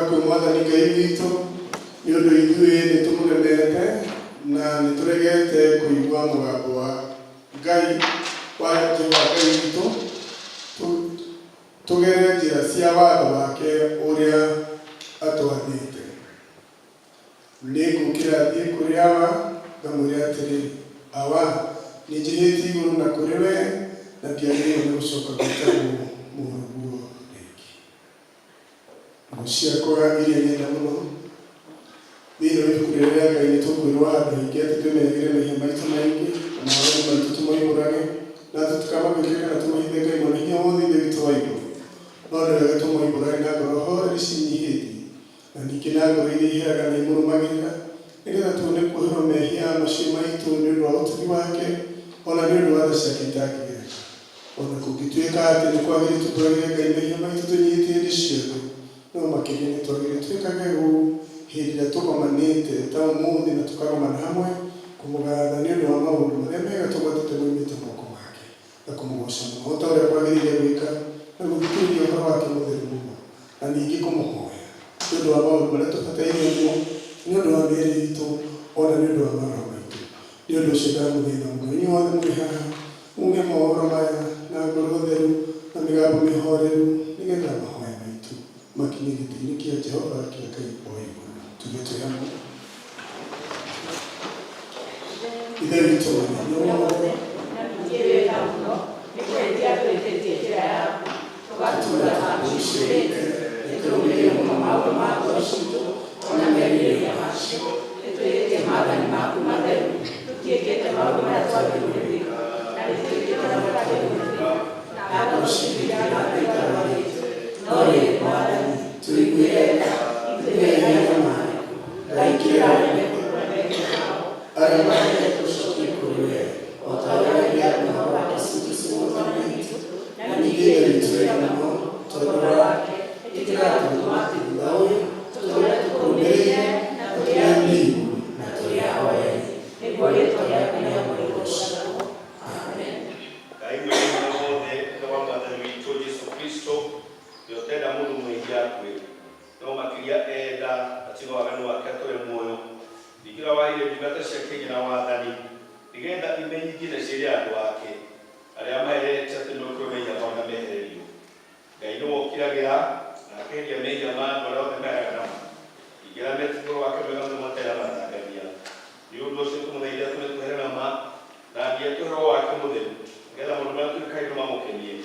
Kwĩ Mwathani Ngai witũ, nĩ ũndũ ithuĩ nĩtũmũremete na nĩtũregete kũigua mũgambo wa Ngai wa Jehova Ngai witũ, tũgere njĩra cia watho wake ũrĩa atwathĩte. Nĩngũũkĩra thiĩ kũrĩ Awa, ngamwĩre atĩrĩ, Awa, nĩnjĩhĩtie igũrũ na kũrĩ wee, na ndiagĩrĩirwo nĩ gũcoka gwĩtagwo mũrũguo rĩngĩ. Ngũ ciakwa iria nyenda mũno, thĩinĩ wa ibuku rĩrĩ rĩa Ngai nĩtũkwĩrwo handũ haingĩ atĩ twĩmenyagĩre mehia maitũ maingĩ na mawaganu maitũ tũmoimbũrage, na atĩ tũtikamagwĩke kana tũmahithe Ngai Mwene-Hinya-Wothe Ithe witũ wa igũrũ. No nĩ wega tũmoimbũrage na ngoro horeri ciĩnyihĩtie, na ningĩ na ngoro iria iheraga na imũrũmagĩrĩra, nĩ getha tuone kuoherwo mehia macio maitũ nĩ ũndũ wa ũtugi wake, o na nĩ ũndũ wa tha ciake itangĩgereka. O na kũngĩtuĩka atĩ nĩ kwagĩrĩire tuumbũragĩre Ngai mehia maitũ twĩnyihĩtie hĩndĩ ciothe, no makĩria nĩ twagĩrĩire twĩkage ũũ hĩndĩ ĩrĩa tũgomanĩte ta ũmũthĩ na tũkagomana hamwe kũmũgatha nĩ ũndũ wa maũndũ marĩa mega tũgwatĩte moimĩte moko make, na kũmũgooca mũno o ta ũrĩa kwagĩrĩire gwĩka, na gũthikĩrĩria ũhoro wake mũtheru mũno, na ningĩ kũmũhoya nĩ ũndũ wa maũndũ marĩa tũbataire nĩmo, nĩ ũndũ wa mĩĩrĩ itũ, o na nĩ ũndũ wa maroho maitũ. Nĩ ũndũ ũcio ndamũthaitha mũno inyuothe mũrĩ haha, muuge mohoro maya na ngoro theru na mĩgambo mĩhoreru, nĩ getha mahoya maitũ makinye gĩtĩ-inĩ kĩa Jehova kĩa Ngai o igũrũ. Tuge twĩ hamwe. Ithe witũ mwene hinya wothe, Na ningĩ wega mũno nĩ kũhĩtia tũhĩtĩtie njĩra yaku, tũgatũũra tũgucĩrĩte, nĩtũrũmĩrĩire mũno maũndũ ma ngoro ciitũ, o na merirĩria macio. Nĩtwĩhĩtie maathani maku matheru, tũtiĩkĩte maũndũ marĩa twagĩrĩirwo nĩ gwĩka, na rĩtũtiĩkĩte ũrĩa twagĩrĩirwo nĩ gwĩka, na ngoro ciitũ itirathiĩ itarũarĩte. No rĩrĩ, Mwathani, tũiguĩre tha, ithuĩ ehia anyamarĩku. Ngai kĩrĩra arĩa mekũrũra mehia mao, arĩa mahete tũcokie kũrĩ wee, o ta ũrĩa wendire mwĩhoko wake Jesu Mwathani witũ, na ningĩ Ithe witũ wega mũno, tondũ wake, ĩtĩkĩra gũtũma atĩ thutha ũyũ tũtũũre tũkũrũmĩrĩire na tũrĩ athingu na tũrĩ ahoreri, nĩguo rĩĩtwa rĩaku rĩamũre rĩgoocagwo. Amen. Ngai Mwene-Hinya-Wothe, Ithe wa Mwathani witũ Jesu Kristo, ũrĩa ũtenda mũndũ mwĩhia akue, no makĩria enda atige waganu wake atũre muoyo, ningĩ ũrĩa waheire ndungata ciake hinya na wathani, nĩ getha imenyithie na ciĩre andũ ake arĩa maherete atĩ nĩmekũrũo mehia mao na mehererio. Ngai nĩwe ũkiragĩra na akeheria mehia ma andũ arĩa othe meheraga namo, ningĩ arĩa metigĩra ũhoro wake mwega mũno matarĩ amathangania. Nĩ ũndũ ũcio tũmũthaithe atũme twehere na ma, na ningĩ atũhe Roho wake Mũtheru, nĩ getha maũndũ marĩa twĩkaga ithuĩ mamũkenie,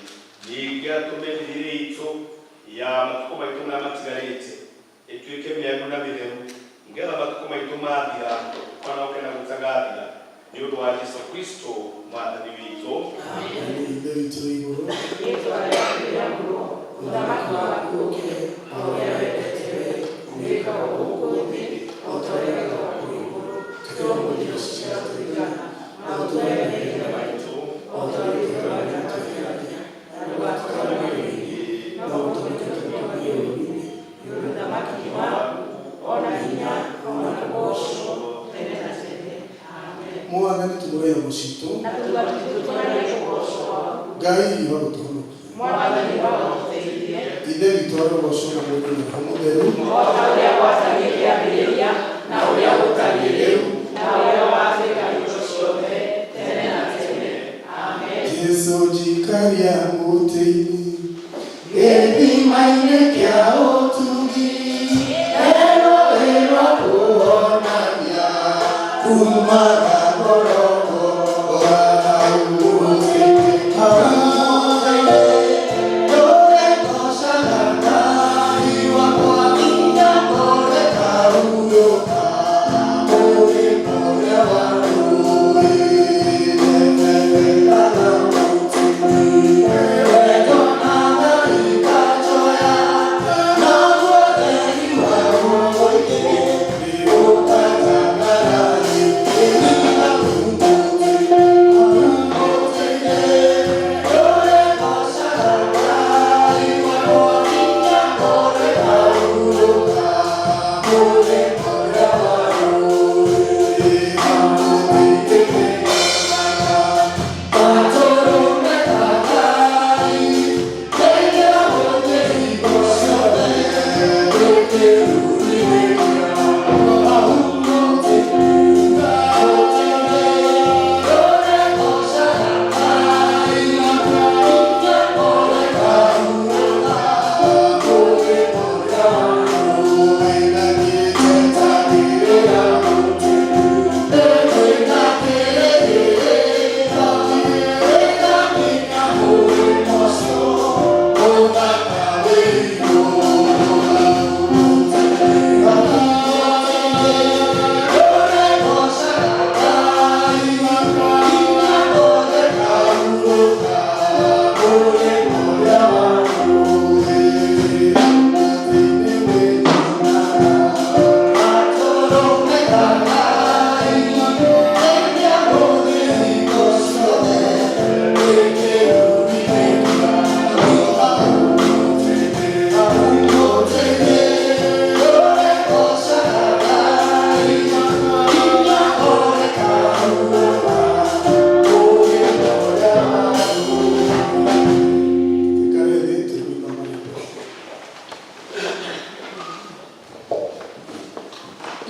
ningĩ atũme mĩthiĩre itũ ya matukũ maitũ marĩa matigarĩte ĩtuĩke mĩagĩrĩru na mĩtheru, nĩ getha matukũ maitũ maathira tũkanoke na gũtagathira, nĩ ũndũ wa Jesu Kristo Mwathani witũ. Amen. Ithe witũ wĩ igũrũ, Rĩĩtwa rĩaku rĩamũrwo, ũthamaki waku ũũke, o ũrĩa wendete wee, wĩkagwo gũkũ thĩ o ta ũrĩa wĩkagwo kũu igũrũ. Tũhe ũmũthĩ irio cia tũigana, na ũtuohere mehia maitũ, o ta ũrĩa ithuĩ tũohagĩra arĩa matwĩhagia, na ndũgatũtware magerio-inĩ, no ũtũhonokie tũrĩ ũũru-inĩ, nĩ ũndũ ũthamaki nĩ waku, o na hinya, o na ũgoco, tene na tene. Amen. Mwathani tugũra iromo citũ, Na tũnua twitũ tuonie ũgoco waku. Ngai wa gũtũhonokia. Mwathani wa gũtũteithie. Ithe witũ arogocwo na Mũriũ na Roho Mũtheru, O ta ũrĩa gwatariĩ kĩambĩrĩria, na ũrĩa gũtariĩ rĩu, na ũrĩa gũgaatuĩka hingo ciothe, tene na tene. Amen. Jesu njikaria mũtĩ-inĩ gĩthima-inĩ kĩa ũtugi rũĩ rwa kũhonania kumaga ngoro hau mũtĩ-inĩ hau mũtĩ-inĩ ndũrĩgocaga Ngai wakwa nginya ngore kahurũka mũrĩmo ũrĩa wa rũĩ kana mũtĩ-inĩ wendo na ikanjoya naguo theri waguo mũingĩ ũkanjangararia.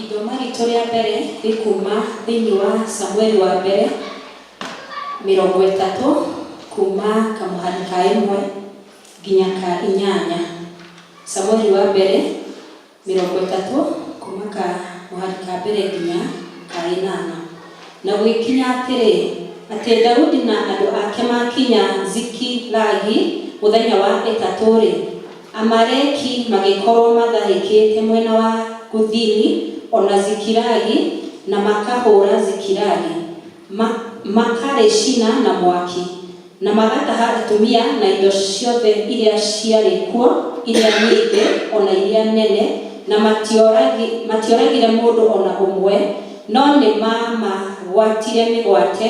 Ithoma ritũ rĩa mbere rĩkuma thĩinĩ wa Samueli wa mbere 30 kuma kamũhari ka 1 nginya ka 8. Samueli wa mbere 30 kuma kamũhari ka mbere nginya ka 8. Na gũgĩkinya atĩrĩ, atĩ Daudi na andũ ake makinya Zikilagi mũthenya wa ĩtatũ-rĩ, Amaleki magĩkorwo matharĩkĩte mwena wa gũthini o na Zikilagi, na makahũũra Zikilagi, makarĩcina na mwaki, na magataha atumia na indo ciothe iria ciarĩ kuo, iria nyingĩ o na iria nene, na matioragire mũndũ o na ũmwe, no nĩmamagwatire mĩgwate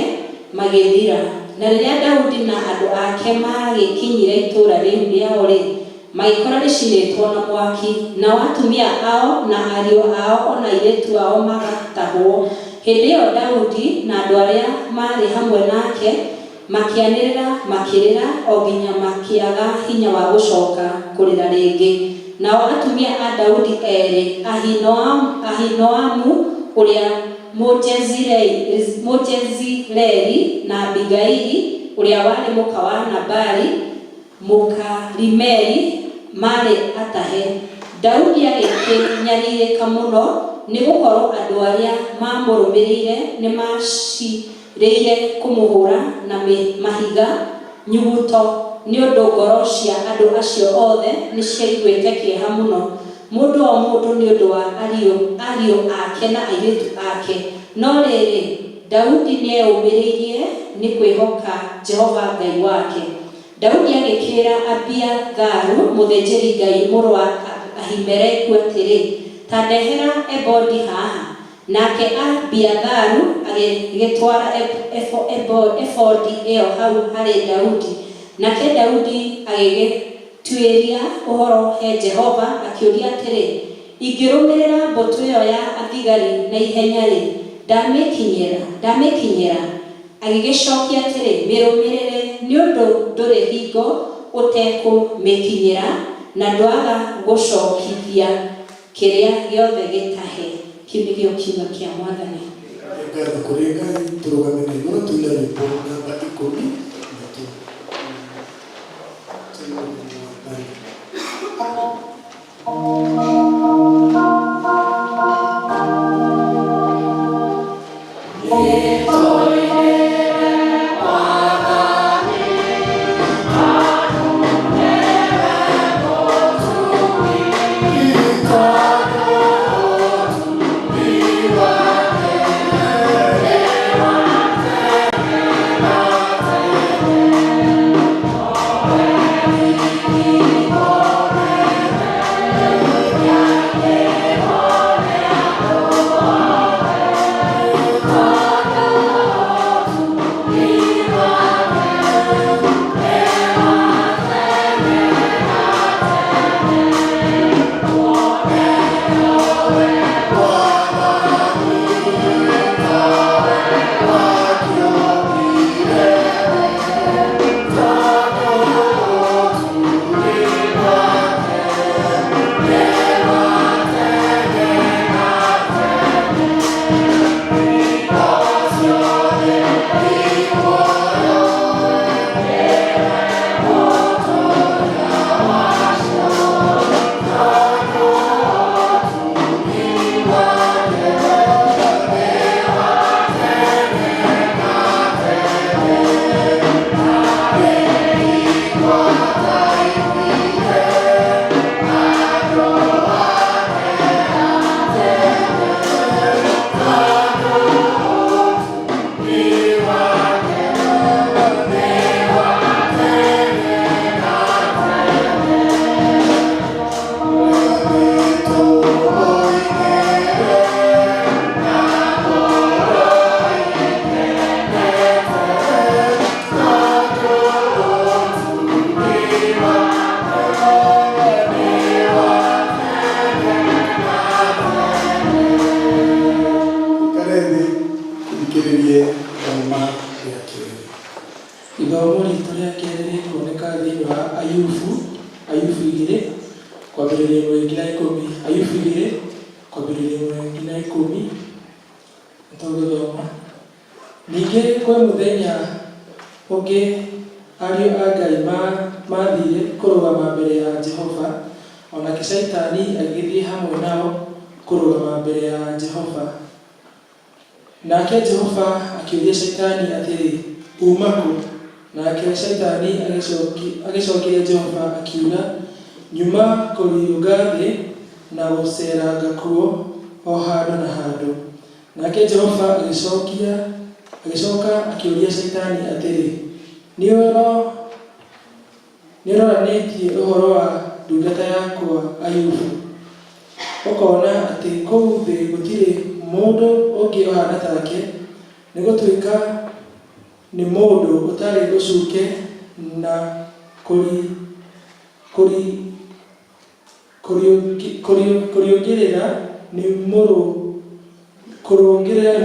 magĩthira. Na rĩrĩa Daudi na andũ ake maagĩkinyire itũũra rĩu rĩao-rĩ, magĩkora rĩcinĩtwo na mwaki, nao atumia ao na ariũ ao o na airĩtu ao magatahwo. Hĩndĩ ĩyo Daudi na andũ arĩa maarĩ hamwe nake makĩanĩrĩra makĩrĩra o nginya makĩaga hinya wa gũcoka kũrĩra rĩngĩ. Nao atumia a Daudi eerĩ, Ahinoamu ũrĩa Mũjezireeli na Abigaili ũrĩa warĩ mũka wa Nabali Mũkarimeli, maarĩ atahe. Daudi agĩkĩnyarirĩka mũno, nĩ gũkorũo andũ arĩa maamũrũmĩrĩire nĩmaacirĩire kũmũhũra na mahiga nyuguto, nĩ ũndũ ngoro cia andũ acio othe nĩciaiguĩte kĩeha mũno, mũndũ o mũndũ nĩ ũndũ wa ariũ ake na airĩtu ake. No rĩrĩ, Daudi nĩeũmĩrĩirie nĩ kwĩhoka Jehova Ngai wake. Daudi agĩkĩĩra Abiatharu mũthĩnjĩri-Ngai, mũrũ wa Ahimeleku, atĩrĩ, Ta ndehera ebodi haha. Nake Abiatharu agĩgĩtwara ebodi ĩo hau harĩ Daudi. Nake Daudi agĩgĩtuĩria ũhoro he Jehova, akĩũria atĩrĩ, Ingĩrũmĩrĩra mbũtũ ĩo ya athigari na ihenya-rĩ, ndamĩkinyĩra? Agĩgĩcokia atĩrĩ, Mĩrũmĩrĩre, nĩ ũndũ ndũrĩ hingo ũtekũmĩkinyĩra, na ndwaga gũcokithia kĩrĩa gĩothe gĩtahe. Kĩu nĩkĩo kiugo kĩa Mwathani. Nĩ ngatho kũrĩ Ngai. Tũrũgame na igũrũ tũine rwĩmbo namba 13. Mwathani. Ikare thĩ tũthikĩrĩrie ithoma rĩa kerĩ. Ithomo ritũ rĩa kerĩ rĩkuoneka thĩinĩ wa Ayubu, Ayubu 2, kwambĩrĩria mũhari wa 10. Ayubu 2, Kwambĩrĩria 1 nginya 10 nĩtũgũthoma. Ningĩ kwĩ mũthenya ũngĩ ariũ a Ngai maathire kũrũgama mbere ya Jehova, o nake Shaitani agĩgĩthiĩ hamwe nao kũrũgama mbere ya Jehova. Nake Jehova akĩũria Shaitani atĩrĩ, Uuma kũ? Nake Shaitani agĩcokeria Jehova akiuga, Nyuma kũriũnga thĩ na gũceeranga kuo o handũ na handũ. Nake Jehova agĩcoka akĩũria Shaitani atĩrĩ, Nĩũroranĩtie ũhoro wa ndungata yakwa Ayubu, ũkona atĩ kũu thĩ gũtirĩ mũndũ ũngĩ ũhaana take, nĩ gũtuĩka nĩ mũndũ ũtarĩ ũcuke na kũrũngĩrĩra nĩ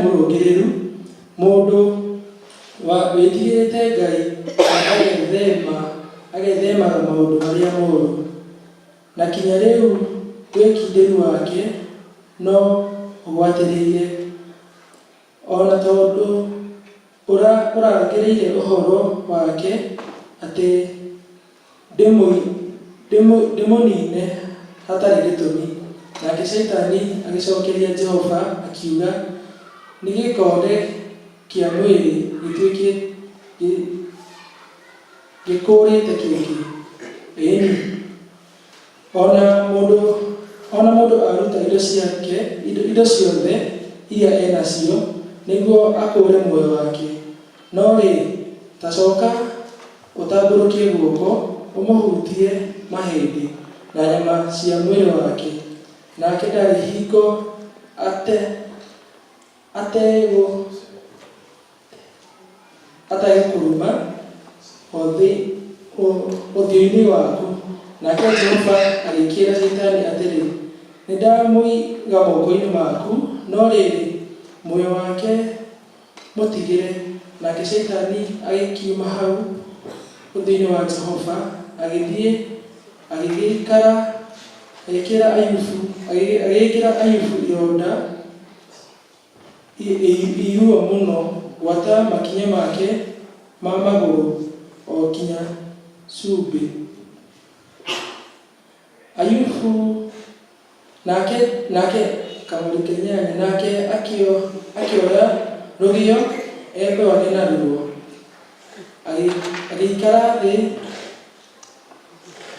mũrũngĩrĩru, mũndũ wĩtigĩrĩte Ngai na agethemaga maũndũ marĩa moru. Na kinya rĩu wĩkindĩru wake no ũgwatĩrĩire, o na tondũ ũrangĩrĩire ũhoro wake atĩ ndĩmũniine hatarĩ gĩtũmi. Nake Shaitani agĩcokeria Jehova akiuga, Nĩ gĩkonde kĩa mwĩrĩ gĩkũũrĩte kĩngĩ? Ĩĩ-ni, o na mũndũ aruta indo ciothe iria e nacio nĩguo akũũre muoyo wake. No rĩ, ta coka ũtambũrũkie guoko ũmũhutie mahĩndĩ na nyama cia mwĩrĩ wake, nake ndarĩ hingo ategũkũruma ũthiũ-inĩ waku. Nake Jehova agĩkĩĩra Shaitani atĩrĩ, Nĩndamũiga moko-inĩ maku, no rĩrĩ, muoyo wake mũtigĩre. Nake Shaitani agĩkiuma hau ũthiũ-inĩ wa Jehova, agĩthiĩ agĩgĩĩkĩra Ayubu ironda ii ruo mũno, gwata makinya make ma magũrũ o kinya cumbĩ. Ayubu nake kamũri ka 8 nake akĩoya rũgĩo ethoage naruo, agĩikara thĩ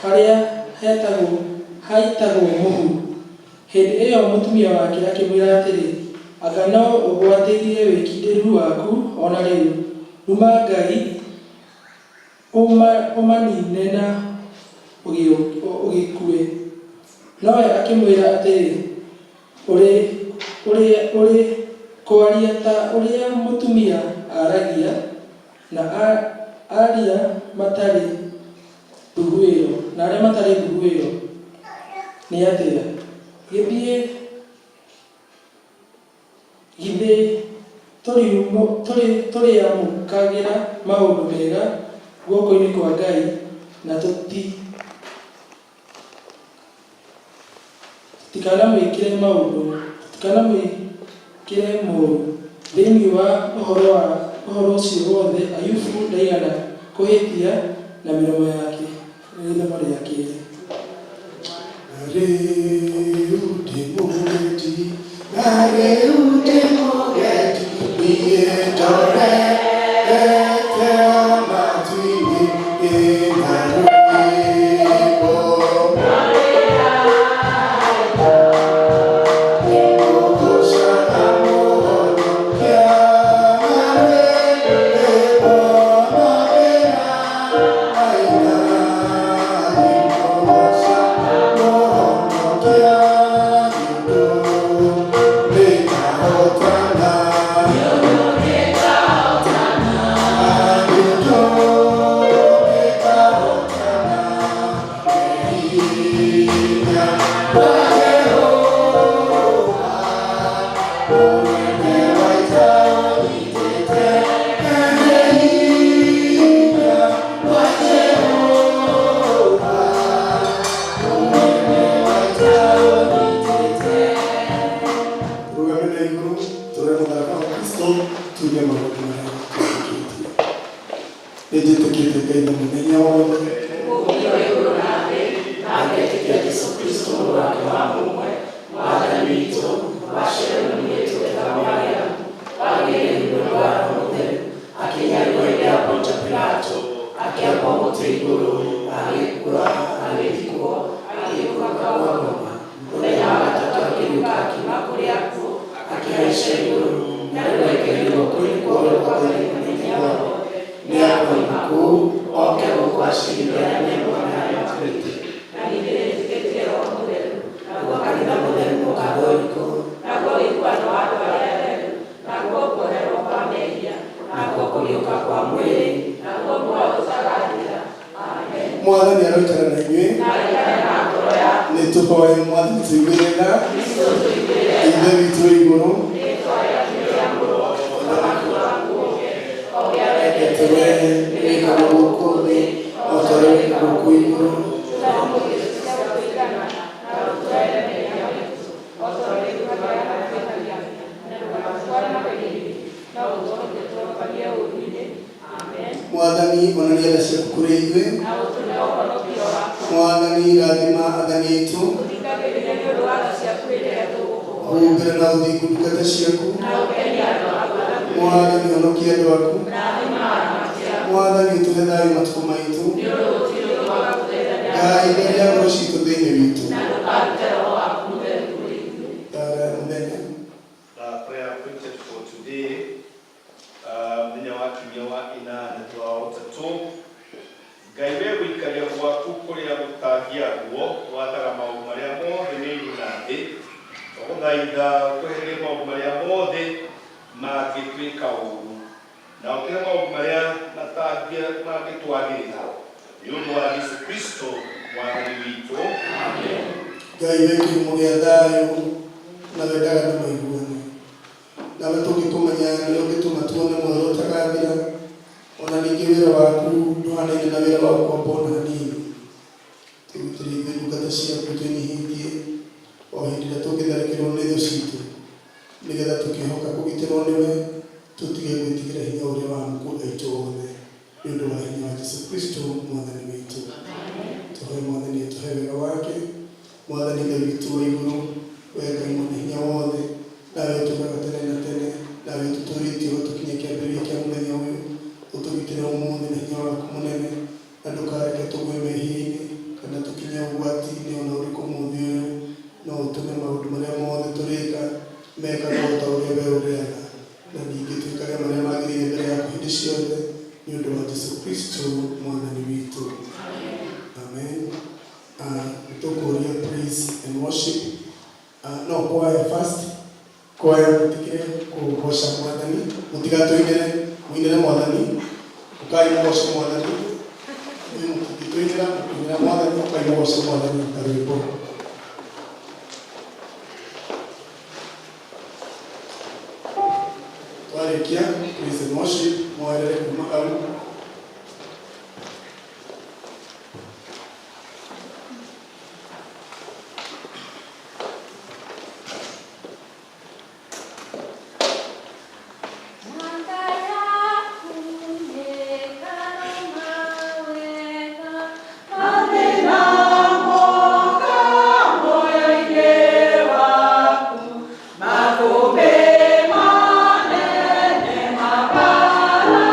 harĩa haitagwo mũhu. Hĩndĩ ĩyo mũtumia wake akĩmwĩra atĩrĩ, Anga no ũgwatĩirie wĩkindĩru waku o na rĩu? Ruma Ngai ũmanine na ũgĩkue. Nowe akĩmwĩra atĩrĩ, Ũrĩ kwaria ta ũrĩa mũtumia aaragia, na arĩa matarĩ mbuguĩro nĩ atĩa? Githĩ tũrĩamũkagĩra maũndũ mega guoko-inĩ kwa Ngai, na tũtikanamwĩkĩre moru? Thĩinĩ wa ũhoro ũcio wothe Ayubu ndaigana kũhĩtia na mĩromo yake. Ithomo rĩa kerĩ. Rĩu ndĩ mũgendi, na rĩu ndĩ mũgendi, niĩ ndorete matu-inĩ, na rwĩmbo. Nĩngũgoocaga Mũhonokia na rwĩmbo mawĩra maina. Nĩngũgooca Mũhonokia nĩ ũndũ nĩ Tuge maũndũ marĩa twĩtĩkĩtie. Nĩnjĩtĩkĩtie Ngai na mũthenya wothe. Na ngetĩkia Jesũ Kristo mũrũ wake wa mũmwe, Mwathani witũ, waciarirwo nĩ mũirĩtu wetagwo Mariamu, wagĩire nĩ ũndũ wa Roho Mũtheru, akĩnyarirwo hĩndĩ ya Pontio Pilato, akĩambwo mũtĩ igũrũ, agĩkua, agĩthikwo, agĩikũrũka kwa ngoma. Mũthenya wa gatatũ akĩriũka akiuma kũrĩ akuũ, akĩhaica igũrũ, na rĩu aikarĩire guoko-inĩ kwa ũrĩo kwa Ngai Mũnene wothe. Nĩ akoima kũu oke gũkũ acirithie arĩa me muoyo na arĩa makuĩte. Na ningĩ nĩnjĩtĩkĩtie Roho Mũtheru, naguo kanitha mũtheru Mũkathoriko, naguo ũiguano wa andũ arĩa atheru, naguo kuoherwo kwa mehia, naguo kũriũka kwa mwĩrĩ, naguo muoyo ũtagathira. Amen. Mwathani aroikara na inyuĩ. Na aikare na ngoro yaku. Nĩ tũhoe. Mwathani, tũiguĩre tha. Kristo, tũiguĩre. Ithe witũ wĩ igũrũ, Rĩĩtwa rĩaku rĩamũrwo, ũthamaki waku ũũke, o ũrĩa wendete we wĩkagwo gũkũ thĩ o ta ũrĩa wĩkagwo kũu igũrũ. Tũhe ũmũthĩ irio cia gũtũigana, na ũtuohere mehia maitũ, o ta ũrĩa ithuĩ tũheanaga kwĩhagia, na ndũgatũtware magerio-inĩ, no ũtũhonokie tũhonokagie ũũru-inĩ. Amen. Mwathani, onania tha ciaku kũrĩ ithuĩ. Na ũtũhe ũhonokio waku. Mwathani, rathima athani aitũ. Tũthikagĩrĩria nĩ ũndũ wa tha ciaku hĩndĩ ĩrĩa tũgũkũhoya. Humbĩra na ũthingu ndungata ciaku. Na ũkenie andũ aku. Mwathani, honokia andũ aku. Rathima aramati aku. Mwathani, ũtũhe thayũ matukũ maitũ. Nĩ ũndũ gũtirĩ ũndũ wa gũteithania. Ngai, theria ngoro citũ thĩinĩ witũ. Na ndũkarute roho waku mũtheru kũrĩ ithuĩ. Taara ya mũthenya. The prayer printed for today, mũthenya wa kiumia wa ĩnana thutha wa ũtatũ. Ngai we gũikaria gwaku kũrĩa gũtangĩagwo, wathaga maũndũ marĩa mothe me igũrũ na thĩ. Twagũthaitha ũtwehererie maũndũ marĩa mothe mangĩtuĩka ũũru na ũtũhe maũndũ marĩa mangĩtwagĩrĩra nĩ ũndũ wa Jesu Kristo Mwathani witũ. Ngai we kĩhumo gĩa thayũ na wendaga andũ maiguane, nawe tũngĩkũmenya nĩ ũngĩtũma tuone muoyo ũtagathira. Ona ningĩ wĩra waku ndũhanaine na wĩra wa ũkombo ona hanini. Tũgitĩre ithuĩ ndungata ciaku twĩnyihĩtie o hĩndĩ ĩrĩa tũngĩtharĩkĩrwo nĩ thũ citũ, nĩgetha tũkĩhoka kũgitĩrwo nĩwe tũtige gwĩtigĩra hinya ũrĩa wa mũkũ aitũ othe, nĩ ũndũ wa hinya wa Jesu Kristo Mwathani witũ. Tũhoe Mwathani atũhe wega wake. Mwathani Ithe witũ wa igũrũ, we Ngai mwene hinya wothe, nawe ũtũũraga tene na tene, nawe ũtũtũũrĩtie ũgatũkinyia kĩambĩrĩria kĩa mũthenya ũyũ, ũtũgitĩre ũmũthĩ na hinya waku mũnene, na ndũkareke tũgwe mehia-inĩ kana tũkinye ũgwati-inĩ ona ũrĩkũ ũmũthĩ ũyũ, no ũtũme maũndũ marĩa mothe tũrĩka mekagwo o ta ũrĩa we ũrĩaga, na ningĩ twĩkage marĩa magĩrĩire mbere yaku hĩndĩ ciothe, nĩ ũndũ wa Jesu Kristo Mwathani witũ. Amen. Nĩtũkũria praise and worship, no choir first. Choir, mũtikire kũgoca Mwathani, mũtigatũinĩre, mũinĩre Mwathani. Ũkai mũgoce Mwathani. Inyuĩ mũtingĩtũinĩra, mũkũinĩra Mwathani. Ũkai mũgoce Mwathani na rwĩmbo. Twarĩkia praise and worship, mwoerere kuma hau. Makũmbĩ manene mabarara.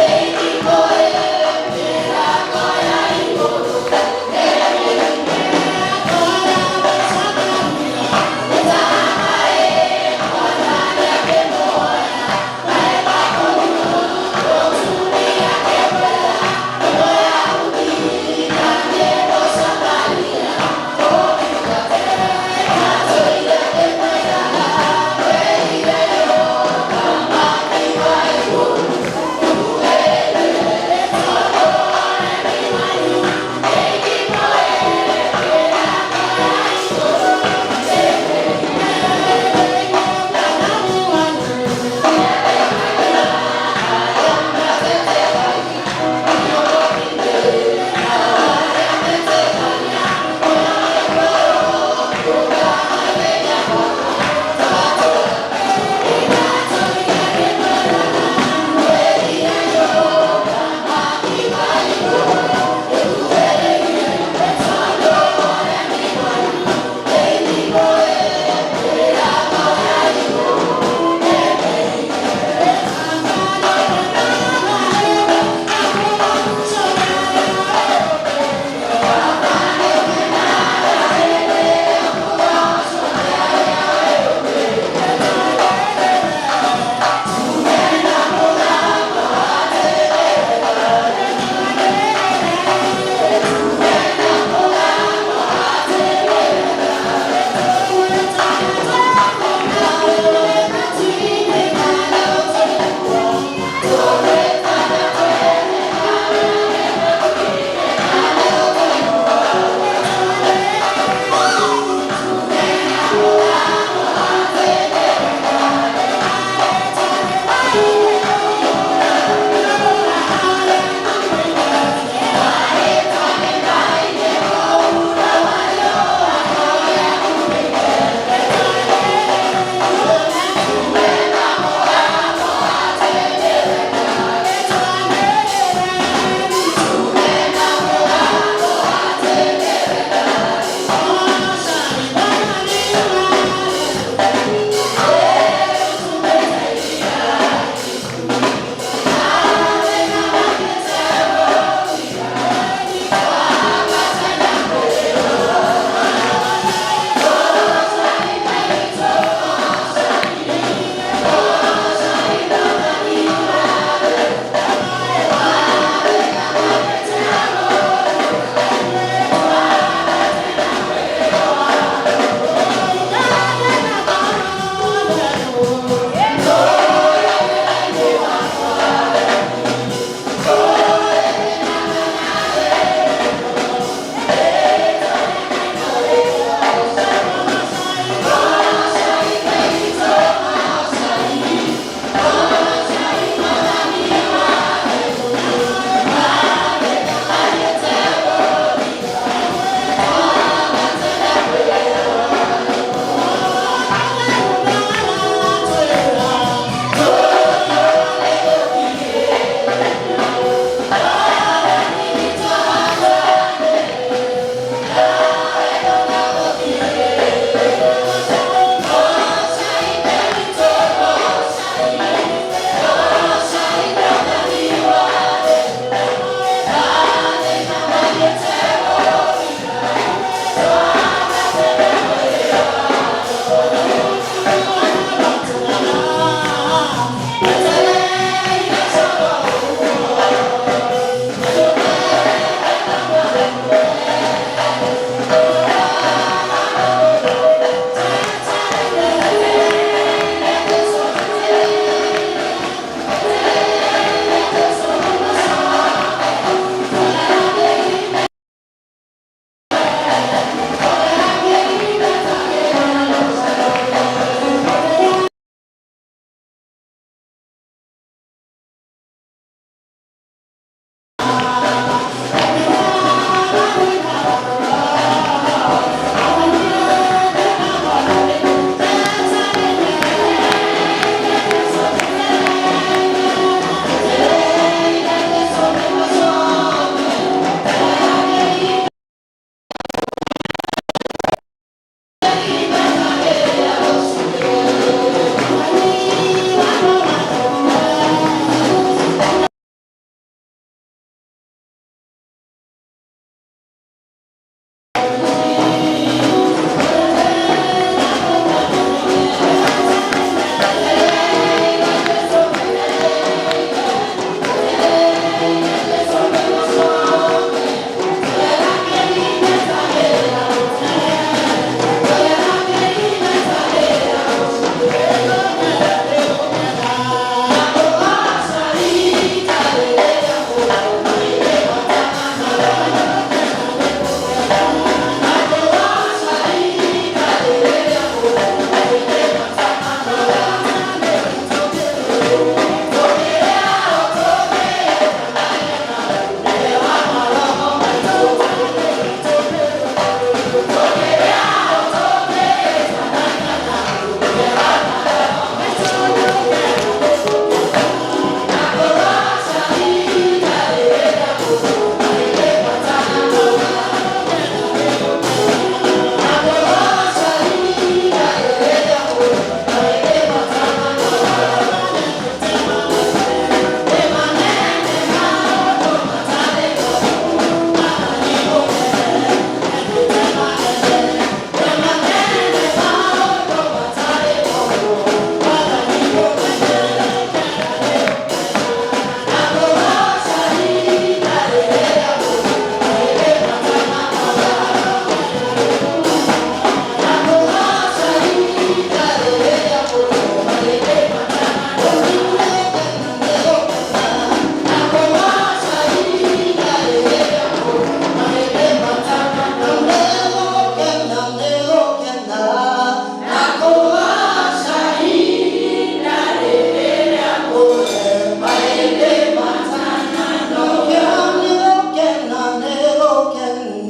Take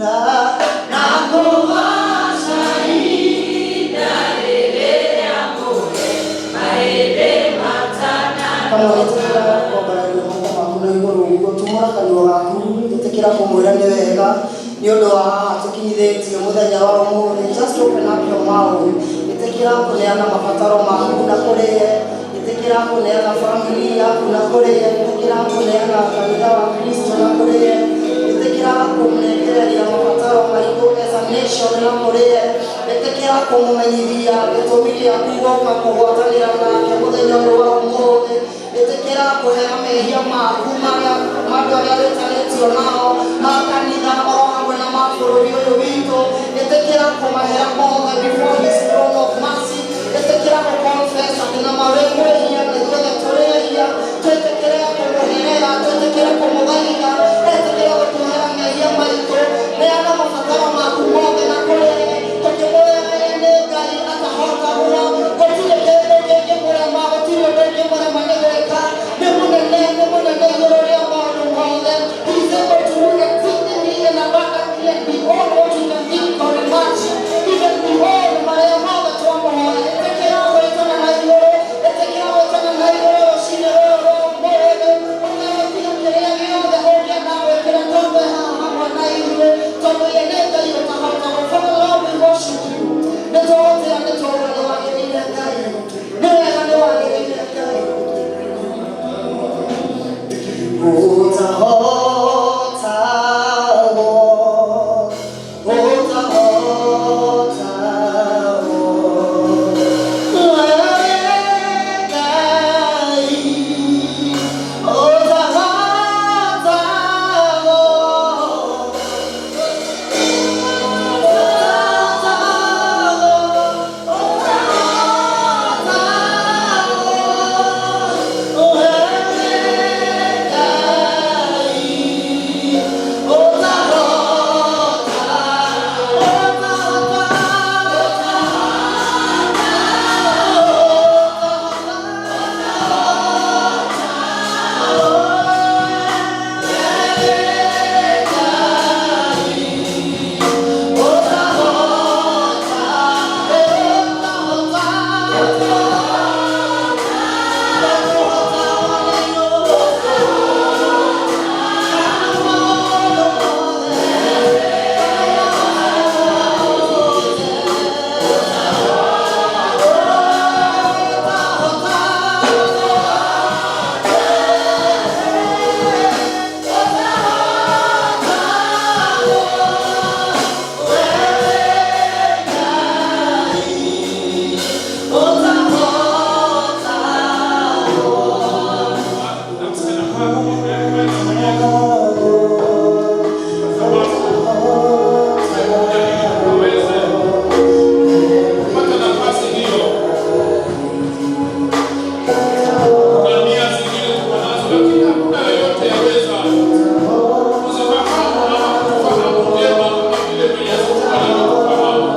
Na kũgoca ihinda rĩrĩa mũhe mahĩndĩ Kamwe ĩtĩkĩra kwambararia moko maku na igũrũ ũguo, tumũra kanua gaku, ĩtĩkĩra kũmwĩra nĩ wega nĩ ũndũ wa haha tũkinyithĩtio mũthenya wa ũmũthĩ. Just open up your mouth, ĩtĩkĩra kũneana mabataro maku na kũrĩe, ĩtĩkĩra kũneana family yaku na kũrĩe, ĩtĩkĩra kũneana kanitha wa Kristo na kũrĩe, ĩtĩkĩra kũmũnengereria mabataro maitũ as a nation na kũrĩe, ĩtĩkĩra kũmũmenyithia gĩtũmi gĩaku gũka kũgwatanĩra nake mũthenya ũyũ wa ũmũthĩ, ĩtĩkĩra kũhera mehia maku marĩa andũ arĩa wĩtanĩtio nao ma kanitha oro hamwe na ma bũrũri ũyũ witũ, ĩtĩkĩra kũmahera mothe before his throne of mercy, ĩtĩkĩra gũ-confess atĩ na ma wĩ mwĩhia na ithuothe tũrĩ ehia, twĩtĩkĩre kũmũherera, twĩtĩkĩre kũmũthaitha, etĩkĩre gũtuohera mehia maitũ, neana mabataro maku mothe na kũrĩ tũkĩmwĩra ye nĩ Ngai atahotagwo, gũtirĩ kĩndũ kĩngĩmũrema, gũtirĩ ũndũ ũngĩmũrema nĩ gwĩka, nĩ mũnene, nĩ mũnene igũrũ rĩa maũndũ mothe. He is able to do exceedingly and abundantly and beyond what you can think or imagine, even beyond marĩa mothe twamũhoya. Ĩtĩkĩra gwĩtana na igũrũ, ĩtĩkĩra gwĩtana na igũrũ rũcinĩ rũrũ rwa ũmũthĩ, ũtegũtiga kĩrĩa gĩothe ũngĩenda gwĩkĩra tondũ e haha hamwe na ithuĩ, tondũ ye nĩ Ngai ũtahotagwo. Father Lord, we worship you. Nĩ tũgũtĩa, nĩ tondũ nĩ wagĩrĩire Ngai, nĩ wega, nĩ wagĩrĩire Ngai. Utahotagwo, utahotagwo, wewe Ngai, utahotagwo, utahotagwo, wewe Ngai, Kupata nafasi hiyo. Kuna nia zingine tuko nazo, lakini hakuna yoyote yaweza kuzifahamu ama kutufahamu vyema kama vile Mwenyezi Mungu anavyotufahamu.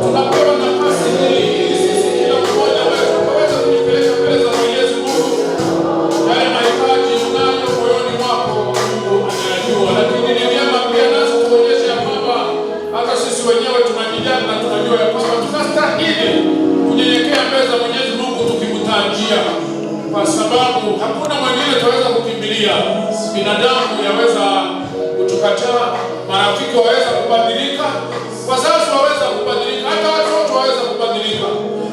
Tunapewa nafasi hii ili sisi kila mmoja wetu tukaweza kujipeleka mbele za Mwenyezi Mungu. Yale mahitaji unayo moyoni mwako Mungu anayajua, lakini ni vyema pia nasi tuonyeshe ya kwamba hata sisi wenyewe tunajijali na tunajua ya kwamba tunastahili kunyenyekea mbele za Mwenyezi Mungu tukimtarajia, kwa sababu hakuna mwingine tunaweza kukimbilia. Binadamu yaweza kutukataa, marafiki waweza kubadilika, wazazi waweza kubadilika, hata watoto waweza kubadilika.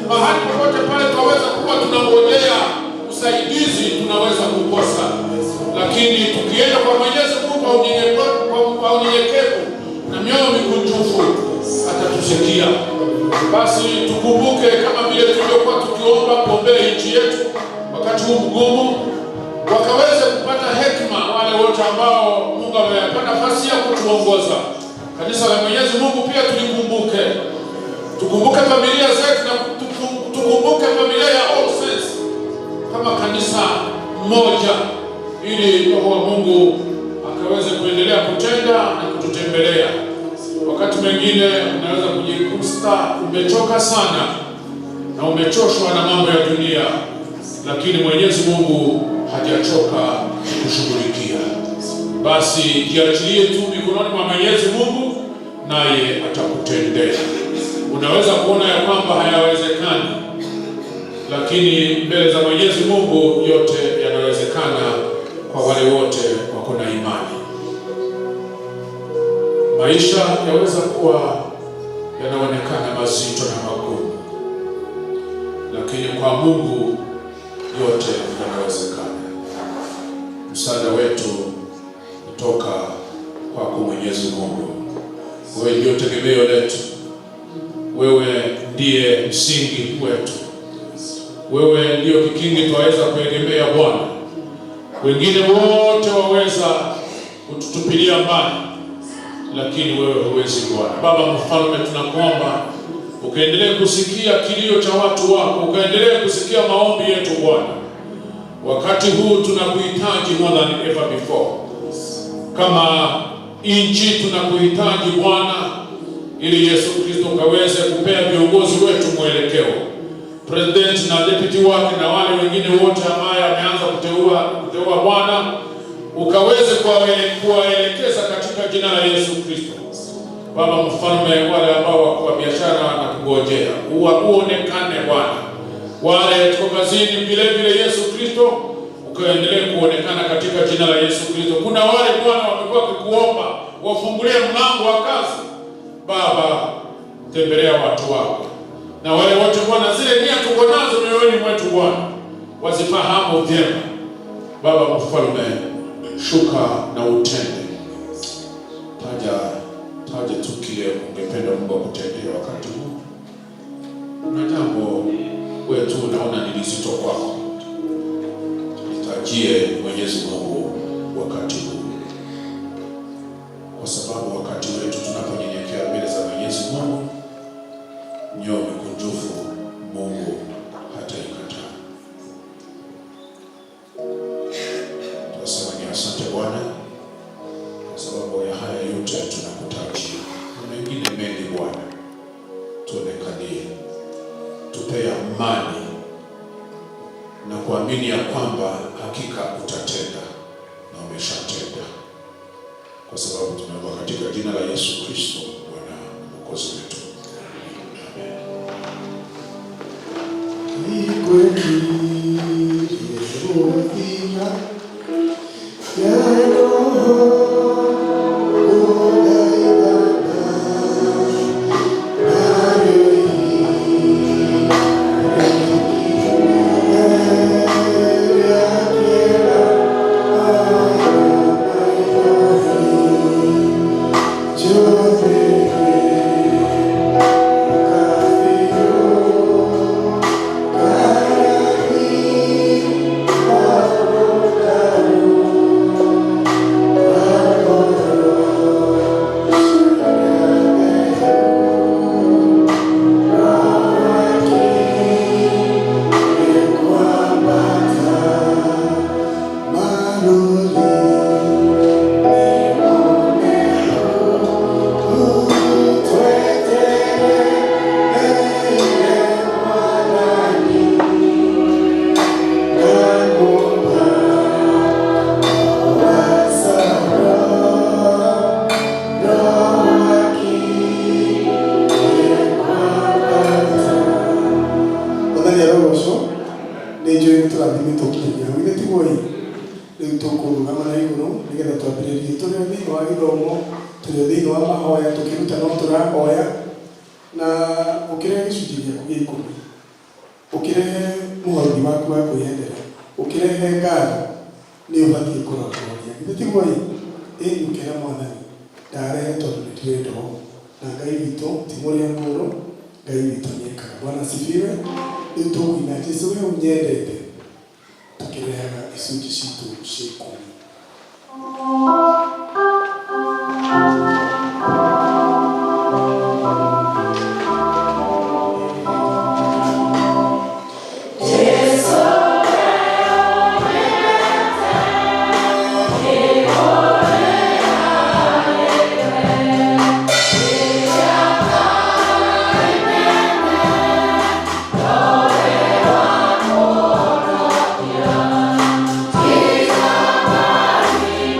Mahali popote pale twaweza kuwa tunangojea usaidizi, tunaweza kukosa, lakini tukienda kwa Mwenyezi Mungu kwa unyenyekevu na mioyo mikunjufu atatusikia. Basi tukumbuke kama vile tulivyokuwa tukiomba kuombea nchi yetu wakati huu mgumu, wakaweze kupata hekima wale wote ambao Mungu amewapa nafasi ya kutuongoza. Kanisa la Mwenyezi Mungu pia tulikumbuke, tukumbuke familia zetu na tukumbuke familia ya All Saints kama kanisa moja, ili Roho wa Mungu akaweze kuendelea kutenda na kututembelea. Wakati mwingine unaweza kujikuta umechoka sana na umechoshwa na mambo ya dunia, lakini Mwenyezi Mungu hajachoka kukushughulikia. Basi jiachilie tu mikononi mwa Mwenyezi Mungu, naye atakutendea. Unaweza kuona ya kwamba hayawezekani, lakini mbele za Mwenyezi Mungu yote yanawezekana kwa wale wote wako na imani. Maisha yaweza kuwa yanaonekana mazito na magumu, lakini kwa Mungu yote yanawezekana. Msaada wetu kutoka kwako Mwenyezi Mungu. Wewe ndio tegemeo letu, wewe ndiye msingi wetu, wewe ndio kikingi twaweza kuegemea Bwana. Wengine wote waweza kututupilia mbali, lakini wewe huwezi Bwana. Baba Mfalme, tunakuomba ukaendelee kusikia kilio cha watu wako, ukaendelee kusikia maombi yetu Bwana. Wakati huu tunakuhitaji more than ever before. Kama nchi tunakuhitaji Bwana, ili Yesu Kristo ukaweze kupea viongozi wetu mwelekeo, president na deputy wake na wale wengine wote ambaye ameanza kuteua Bwana, ukaweze kuwaelekeza katika jina la Yesu Kristo. Baba Mfalme, wale ambao wako wa biashara na kungojea uonekane Bwana, wale tuko kazini vile vile, Yesu Kristo ukaendelee kuonekana katika jina la Yesu Kristo. Kuna wale Bwana wamekuwa wakikuomba wafungulie mlango wa kazi. Baba, tembelea watu wako na wale wote Bwana, zile nia tuko nazo mioyoni mwetu Bwana, wazifahamu vyema. Baba Mfalme, shuka na utende. Taja taja tu kile ungependa Mungu akutendee wakati huu. Kuna jambo wewe tu unaona ni lizito kwako, litajie Mwenyezi Mungu wakati huu, kwa sababu wakati wetu tunaponyenyekea mbele za Mwenyezi Mungu, mioyo mikunjufu Mungu hataikataa. Tunasema ni asante Bwana kwa sababu ya haya yote tunakutajia, na mengine mengi Bwana, tuonekanie, tupe amani na kuamini ya kwamba hakika utatenda na umeshatenda, kwa sababu tumeomba katika jina la Yesu Kristo Bwana na Mwokozi wetu. Amen. Mwathani arogocwo. Nĩ njũĩ nĩ tũrathimĩtwo kinyagia hau. Ithe tiguo ĩ? Rĩu tũkũrũgama na igũrũ nĩgetha twambĩrĩrie. Tũrĩ o thĩinĩ wa gĩthomo, tũrĩ o thĩinĩ wa mahoya, tũkĩruta no tũrahoya. Na ũkĩrehe gĩcunjĩ gĩaku gĩa 10, ũkĩrehe mũhothi waku wa kwĩyendera, ũkĩrehe ngatho, nĩ ũbatiĩ kũrongoria. Ithe tiguo ĩ? Ĩni ũkĩra Mwathani ndarehe tondũ nĩ ndĩrenda ũũ, na Ngai witũ ti mũrĩa ngũrũ, Ngai witũ nĩekaga. Bwana asifiwe. Rĩu tũkũina Jesũ we ũnyendete, tũkĩrehaga icunjĩ citũ cia 10.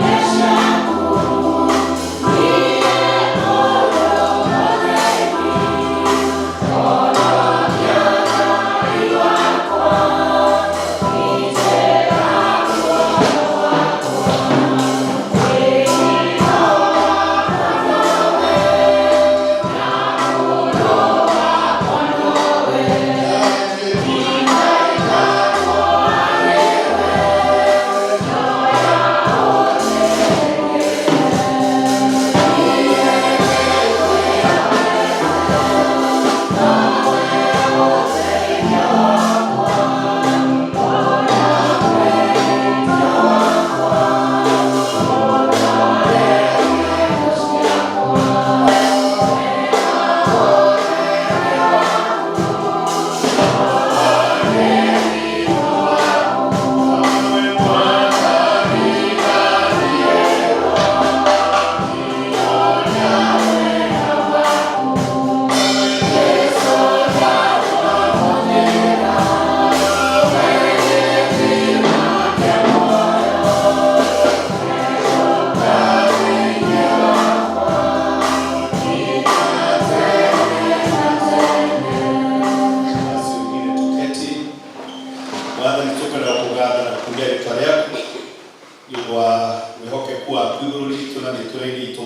Yeah.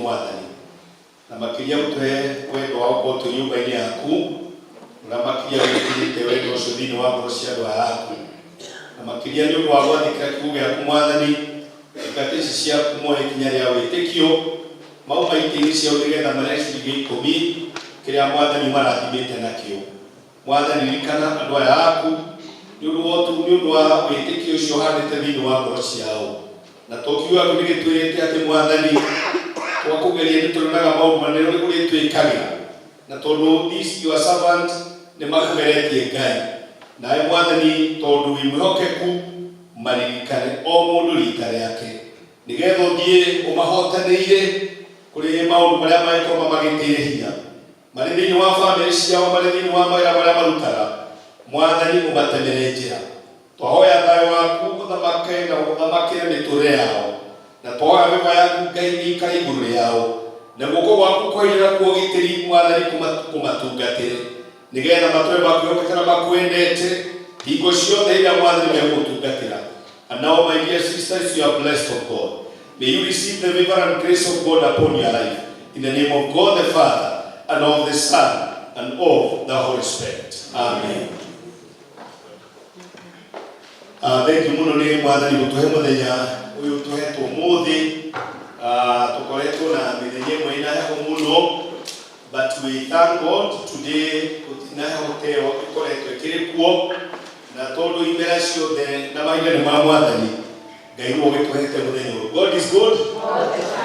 Mwathani, na makĩria ũtũhe wendo wa gũkorwo twĩ nyũmba-inĩ yaku, ũrĩa makĩria wĩkĩrĩte wendo ũcio thĩinĩ wa ngoro cia andũ aya aku, na makĩria nĩ ũndũ wa gwathĩkĩra kiugo gĩaku Mwathani, ndungata ici ciaku moe ikinya rĩa wĩtĩkio mauma itĩ-inĩ ciao nĩgetha marĩhe gĩcunjĩ gĩa ikũmi kĩrĩa Mwathani ũmarathimĩte nakĩo. Mwathani, ririkana andũ aya aku nĩ ũndũ wa nĩ ũndũ wa wĩtĩkio ũcio ũhandĩte thĩinĩ wa ngoro ciao. Na to kiugo gĩaku nĩ gĩtwĩrĩte atĩ Mwathani, twakũgeria nĩ tũrĩonaga maũndũ manene ũrĩtwĩkagĩra. Na tondũ these your servant nĩ makũgeretie Ngai, nawe Mwathani tondũ wĩ mwĩhokeku maririkane o mũndũ rita rĩake, nĩgetha ũthiĩ ũmahotanĩire kũrĩ maũndũ marĩa mangĩkorwo mamagĩtĩire hinya marĩ thĩinĩ wa bamĩrĩ ciao, marĩ thĩinĩ wa mawĩra marĩa marutaga. Mwathani, ũmatemere njĩra. Twahoya thayũ waku ũthamake na ũthamakĩre mĩtũrĩre yao, na twahoya wema yaku Ngai ĩikare igũrũ rĩao, na guoko gwaku kwa hinya na kwa ũgitĩri Mwathani kũmatungatĩre, nĩgetha matũre makwĩhokete na makwendete hingo ciothe ĩrĩa Mwathani megũgũtungatĩra. And now, my dear sisters, you are blessed of God. May you receive the favor and grace of God upon your life. In the name of God the Father, and of the Son, and of the Holy Spirit. Amen. Thank you muno nĩ Mwathani gũtũhe mũthenya ũyũ tũhetwo ũmũthĩ. Tũkoretwo na mĩthenya ĩmwe ĩna heho mũno, but we thank God today gũtirĩ na heho ta ĩyo ĩkoretwo ĩkĩrĩ kuo, na tondũ imera ciothe na mahinda nĩ ma Mwathani, Ngai nĩwe ũgĩtũhete mũthenya ũyũ. God is good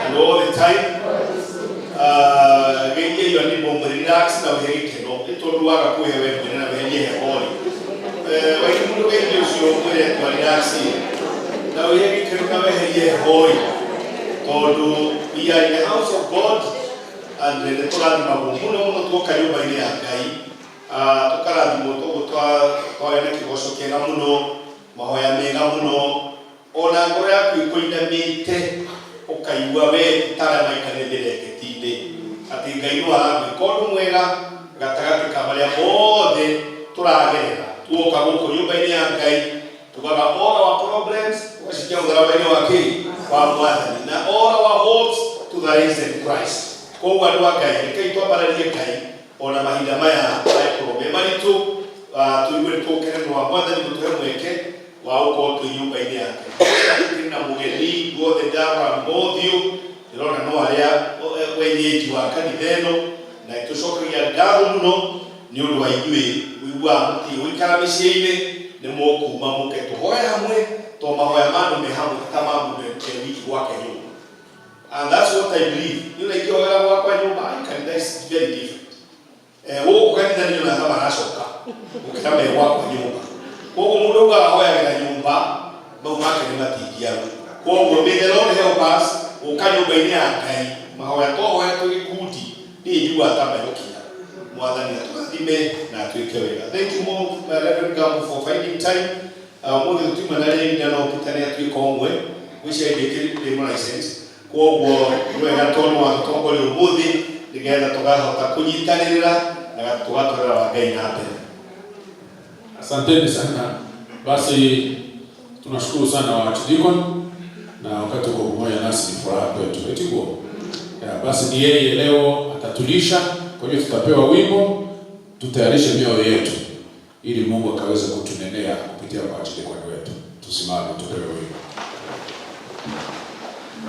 and all the time. Geithia iyo nĩ mũmwe, relax na ũhe gĩkeno, nĩ tondũ waga kũhe we mwene na weherie heho rĩ, waigua mũndũ geithia ũcio mwĩre twa relax na ũhe gĩkeno na weherie heho rĩ, tondũ we are in the house of God and nĩ tũrathimagwo mũno mũno tuoka nyũmba-inĩ ya Ngai. Tũkarathimwo toguo twagĩa na kĩgoco kĩega mũno, mahoya mega mũno, ona ngoro yaku ĩkũinamĩte ũkaigua we ti ta arĩa maikarire mĩrengeti-inĩ, atĩ Ngai no aragwĩka ũndũ mwega gatagatĩ ka marĩa mothe tũragerera. Tuoka gũkũ nyũmba-inĩ ya Ngai tugaga all our problems ũgacikia mũtharaba-inĩ wa kĩ wa Mwathani, na all our hopes to the risen Christ. Koguo andũ a Ngai, rekei twambararie Ngai ona mahinda maya mangĩkorwo me maritũ, tũigue nĩ tũgũkenerwo wa Mwathani gũtũhe mweke wa gũkorwo twĩ nyũmba-inĩ yake. Tũkĩrĩ na mũgeni guothe ndarora mothiũ ndĩrona no arĩa wenyeji wa kanitha ĩno, na tũcokagia ngatho mũno nĩ ũndũ wa inyuĩ ũiguaga mũtige gũikara mĩciĩ-inĩ, nĩ mũkuma mũke tũhoe hamwe, to mahoya ma andũ me hamwe ti ta ma mũndũ e wiki gwake nyũmba. And that's what I believe. Niĩ ona ingĩhoera gwakwa nyũmba, ai, kanitha is very different. Gũkũ kanitha nĩ nyonaga maracoka gũkĩra me gwakwa nyũmba. Koguo mũndũ augaga ahoyagĩra nyũmba, mau make nĩ matingiaru. Koguo may the Lord help us gũka nyũmba-inĩ ya Ngai, mahoya twahoya twĩ gĩkundi, niĩ njiguaga ta megũkinya. Mwathani atũrathime na atwĩke wega. Thank you more, Reverend Gambo, for finding time. Ũmũthĩ tũtiuma na rĩnda no Peter nĩ atuĩka ũmwe, ngwĩciria ndĩ ndĩ license. Koguo nĩ wega tondũ watũtongoria ũmũthĩ nĩgetha tũkahota kũnyitanĩrĩra na tũgatwarĩra wa Ngai na mbere. Asanteni sana. Basi tunashukuru sana wa Archdeacon, na wakati uko pamoja nasi ni furaha kwetu. Eti kuo? Ya, basi ni yeye leo atatulisha, kwa hiyo tutapewa wimbo, tutayarishe mioyo yetu ili Mungu akaweze kutunenea kupitia kwa Archdeacon wetu. Tusimame tupewe wimbo.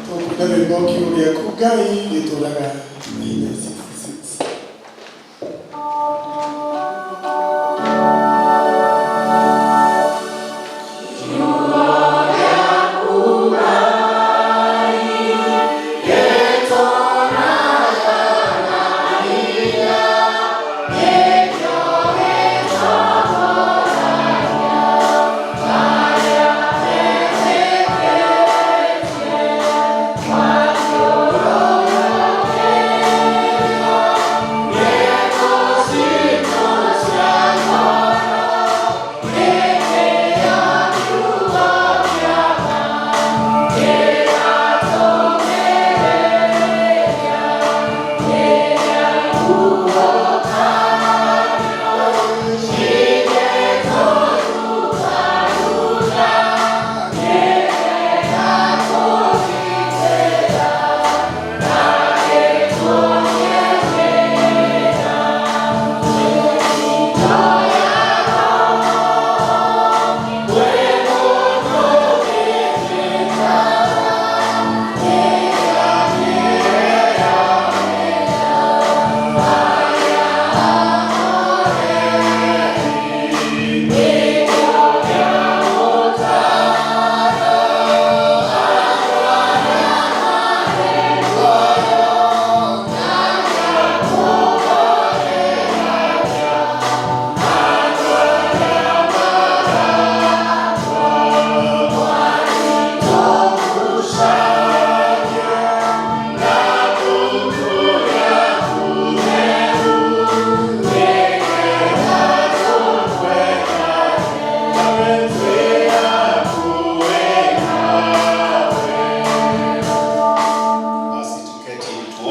Tũkũina rwĩmbo kiugo gĩaku Ngai gĩtũraga na hinya 66. Thank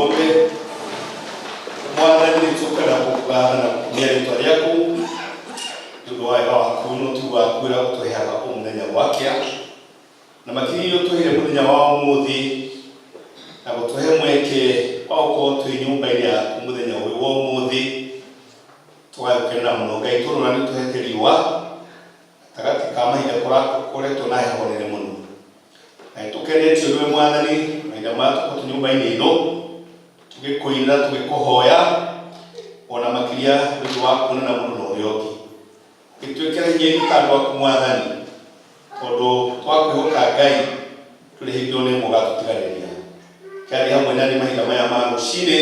Tuombe. Mwathani, nĩ tũkwenda gũkũgatha na gũkumia rĩtwa rĩaku nĩ ũndũ wa wega waku na ũtugi waku ũrĩa ũtũheaga o mũthenya gwakĩa, na makĩria ũtũheire mũthenya wa ũmũthĩ na gũtũhe mweke wa gũkorwo twĩ nyũmba-inĩ yaku mũthenya ũyũ wa ũmũthĩ. Tũgagĩkenera mũno, Ngai, tondũ nĩ ũtũhete riũa gatagatĩ ka mahinda kũkoretwo na heho nene mũno, na nĩtũkenetio nĩwe, Mwathani, mahinda maya tũkorwo twĩ nyũmba-inĩ ĩno tũgĩkũinĩra, tũgĩkũhoya, ona makĩria nĩ ũndũ wa kuonana mũndũ na ũrĩa ũngĩ. Gĩtuĩkĩra hinya ithuĩ ta andũ aku, Mwathani, tondũ twakwĩhoka, Ngai, ndũrĩ hĩndĩ ona ĩmwe ũgatũtiganĩria. Kĩathiĩ hamwe nani mahinda maya ma rũcinĩ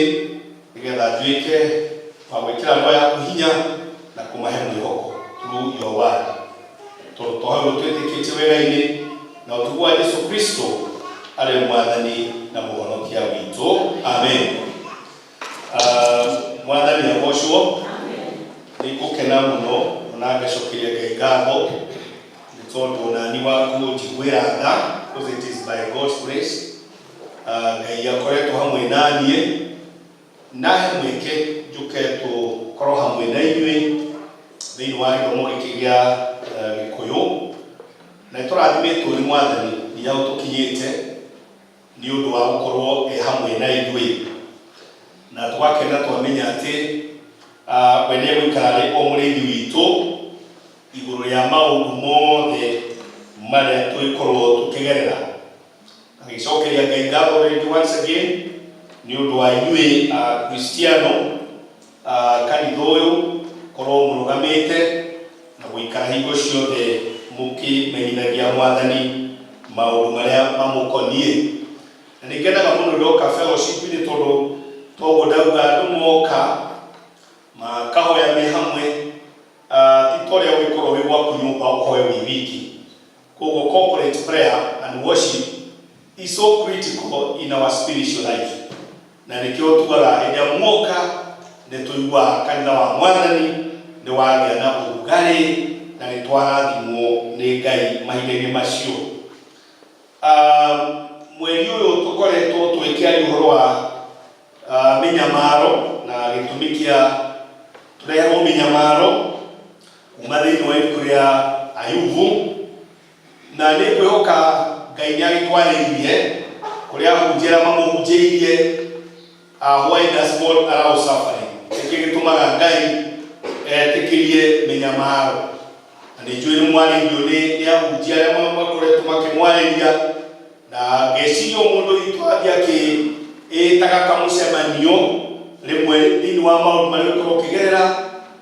nĩgetha nduĩke wa gwĩkĩra andũ aya aku hinya na kũmahe mwĩhoko through your word, tondũ twahoirwo twĩtĩkĩtie wega-inĩ na ũtugi wa Jesu Kristo arĩ Mwathani na Mũhonokia witũ, amen. Mwathani agocwo. Nĩ ngũkena mũno ona ngacokeria Ngai ngatho nĩ tondũ nani wa kũnjiguĩra tha, because it is by God's grace. Ngai akoretwo hamwe na niĩ nahe mweke njũke tũkorwo hamwe na inyuĩ thĩinĩ wa gĩthomo gĩkĩ gĩa Gĩkũyũ, na nĩ tũrathimĩtwo nĩ Mwathani nginya hau tũkinyĩte nĩ ũndũ wa gũkorwo e hamwe na ithuĩ, na tũgakena twamenya atĩ we nĩ egũikara arĩ o mũrĩithi witũ igũrũ rĩa maũndũ mothe marĩa tũgĩkorwo tũkĩgerera. Agĩcokeria Ngai ngatho rĩngĩ once again nĩ ũndũ wa inyuĩ Kristiano kanitha ũyũ korwo mũrũgamĩte na gũikara hingo ciothe mũkĩmenyithagia Mwathani maũndũ marĩa mamũkoniĩ. Na nĩ ngenaga mũno ndoka fellowship-inĩ, tondũ toguo ndauga, andũ moka makahoya me hamwe, ti ta ũrĩa ũgĩkorwo wĩ gwaku nyũmba ũhoe wĩ wiki. Koguo corporate prayer and worship is so critical in our spiritual life, na nĩkĩo tugaga hĩndĩ ĩrĩa muoka nĩ tũiguaga kanitha wa Mwathani nĩ wagĩa na ũrugarĩ na nĩ twarathimwo nĩ Ngai mahinda-inĩ macio. Mweri ũyũ tũkoretwo tũgĩkĩaria ũhoro wa mĩnyamaro na gĩtũmi kĩa tũreherwo mĩnyamaro kuma thĩinĩ wa ibuku rĩa Ayubu, na nĩ ngwĩhoka Ngai nĩ agĩtwarĩirie kũrĩa ahunjia arĩa mamũhunjĩirie, why does God allow suffering, nĩkĩ gĩtũmaga Ngai etĩkĩrie mĩnyamaro. Na nĩ njũĩ nĩ mwarĩirio nĩ ahunjia arĩa makoretwo makĩmwarĩria, na ngeciria o mũndũ witũ athiĩ akĩĩtaga kamũcemanio rĩmwe thĩinĩ wa maũndũ marĩa ũkorwo ũkĩgerera,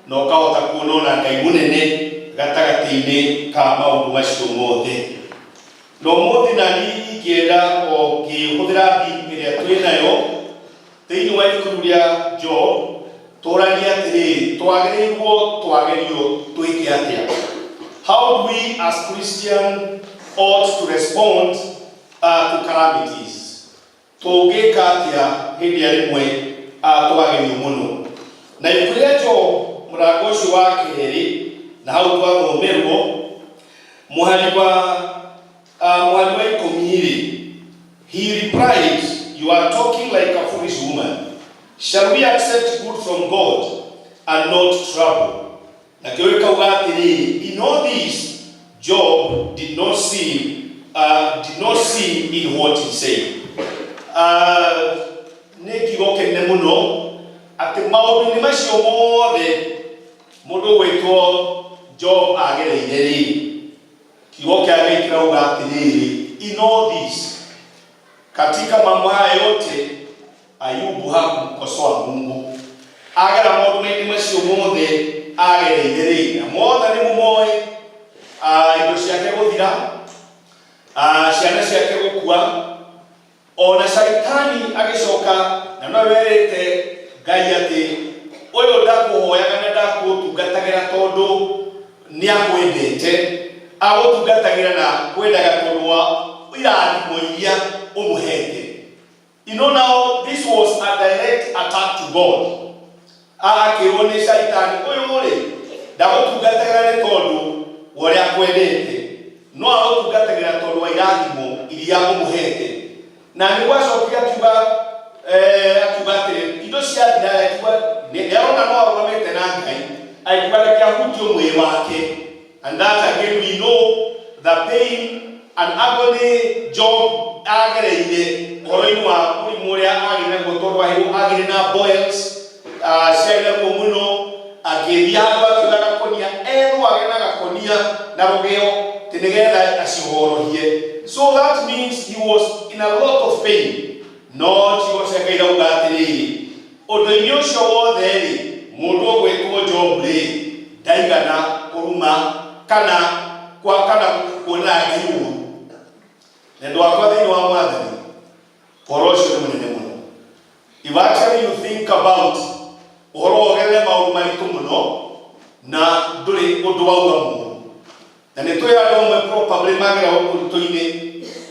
na ũkahota kuona ona Ngai mũnene gatagatĩ-inĩ ka maũndũ macio mothe. Na ũmũthĩ nani ingĩenda o ngĩhũthĩra theme ĩrĩa twĩ nayo thĩinĩ wa ibuku rĩa Job, tũranie atĩrĩrĩ, twagĩrĩirwo twagerio twĩke atĩa? How do we as Christian ought to respond to calamities? Tũngĩka atĩa hĩndĩ ĩrĩa rĩmwe twagerio mũno? Na ibuku rĩa Job, mũrango ũcio wa kerĩ, na hau twathomerwo mũhari wa 10 rĩ, "He replied, 'You are talking like a foolish woman. Shall we accept good from God and not trouble?'" Nakĩo gĩkauga atĩrĩrĩ, "In all this Job did not sin in what he said." Nĩ kiugo kĩnene mũno atĩ maũndũ-inĩ macio mothe mũndũ gwĩtwo Job agereire rĩ, kiugo kĩa Ngai kĩrauga atĩrĩrĩ, in all this, katika mambo haya yote, Ayubu hakumkosoa Mungu. Agera maũndũ-inĩ macio mothe agereire rĩ, na mothe nĩ mũmoĩ, indo ciake gũthira, ciana ciake gũkua, ona Caitani agĩcoka na no werĩte Ngai atĩ ũyũ ndakũhoyaga na ndakũtungatagĩra tondũ nĩ akwendete, agũtungatagĩra na kwendaga tondũ wa irathimo iria ũmũhete. Now this was a direct attack to God. Akĩrwo nĩ Caitani, ũyũ rĩ ndagũtungatagĩra nĩ tondũ wa ũrĩa akwendete, no agũtungatagĩra tondũ wa irathimo iria ũmũhete. Na nĩ gwacokire akiuga Akiuga atĩrĩ indo ciathira, akiuga nĩ arona no arũgamĩte na Ngai, akiuga reke ahutio mwĩrĩ wake. And that again, we know the pain and agony Job agereire ũhoro-inĩ wa mũrimũ ũrĩa agĩire naguo, tondũ ahĩrwo agĩire na boils ciarĩ naguo mũno. Agĩthiĩ handũ akiuga gakonia ethwage na gakonia na rũgĩo atĩ nĩgetha acihorohie. So that means he was in a lot of pain. No ciugo cia Ngai irauga atĩrĩrĩ, ũndũ-inĩ ũcio wothe rĩ, mũndũ ũgwĩtwo Job rĩ, ndaigana kũruma kana kwa kana kuonera Ngai ũũru. Na wakwa thĩinĩ wa Mwathani, ũhoro ũcio nĩ mũnene mũno. If actually you think about ũhoro wogerere maũndũ maritũ mũno na ndũrĩ ũndũ wauga mũũru, na nĩ tũĩ andũ amwe probably magera ũritũ-inĩ,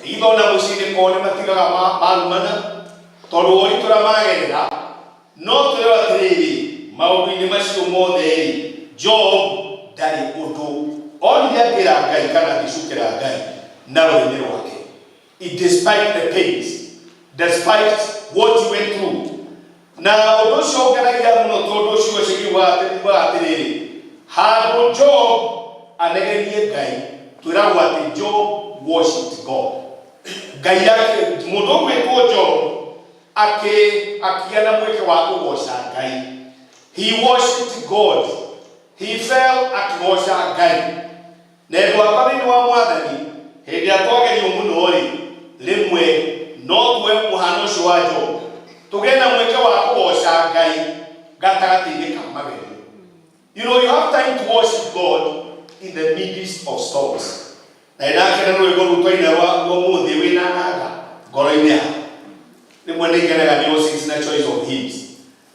either ona mũciĩ-inĩ kwao nĩ matigaga marumana tondũ wa ũritũ ũrĩa magerera. No tũrĩo atĩrĩrĩ, maũndũ-inĩ macio mothe rĩ, Job ndarĩ ũndũ onire angĩra Ngai kana angĩcukĩra Ngai na rũrĩmĩ rwake. Despite the pains, despite what he went through. Na ũndũ ũcio ũngenagia mũno tondũ ciugo cikiuga atĩrĩrĩ, handũ Job anegenie Ngai, twĩragwo atĩ Job worshipped God. Ngai yake mũndũ ũgwĩtwo Job akĩgĩa na mweke wa kũgoca Ngai. He worshipped God. He fell akĩgoca Ngai. Na endwa akwa thĩinĩ wa Mwathani, hĩndĩ ĩrĩa twagerio mũno rĩ, rĩmwe no tuoe mũhano ũcio wa Job, tũgĩe na mweke wa kũgoca Ngai gatagatĩ-inĩ ka magerio. You have time to worship God in the midst of storms. Na ndakena rwĩmbo rũu twaina rwa ũmũthĩ, wĩna nanga ngoro-inĩ yaku. Rĩmwe nĩ ngenaga nĩ All na choice of hymns.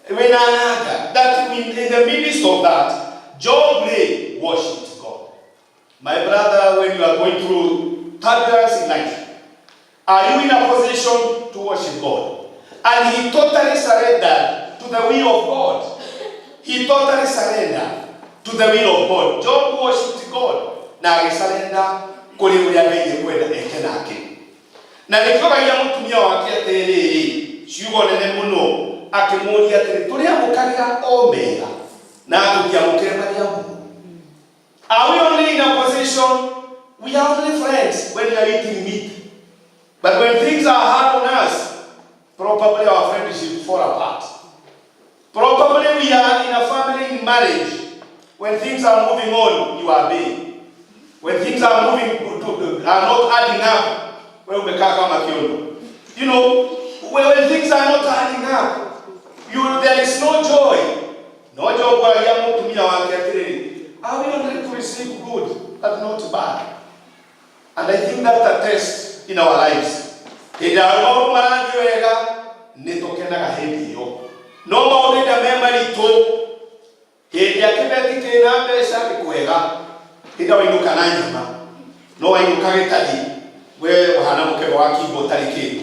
Wĩna nanga that in the midst of that, Job rĩ worshipped God. My brother, when you are going through turbulence in life, are you in a position to worship God? And he totally surrendered to the will of God. He totally surrendered to the will of God. Job worshipped God na agĩsurrender kũrĩ ũrĩa Ngai ekwenda eke nake. Na nĩkĩoragia mũtumia wake atĩrĩrĩ, ciugo nene mũno, akĩmũũria atĩrĩ, tũrĩamũkagĩra o mega na tũtiamũkĩre marĩa moru? Are we only in a position, we are only friends when we are eating meat, but when things are hard on us, probably our friendship fall apart? Probably we are in a family, in marriage. When things are moving on, you are big. When things are moving are not adding up, wewe umekaa kama kiondo. When things are not adding up, there is no joy. No Job aragia mũtumia wake atĩrĩrĩ, are we only to receive good but not bad? And I think that's a test in our lives. Hĩndĩ ĩrĩa maũndũ marathiĩ wega, nĩ tũkenaga hĩndĩ ĩyo. No maũndũ hĩndĩ ĩrĩa me maritũ, hĩndĩ ĩrĩa kĩbeti kĩna mbeca nĩ kwega, hĩndĩ ĩrĩa wainũka na nyama, no wainũka gĩtarĩ, we ũhana mũkebe wa kimbo ũtarĩ kĩndũ.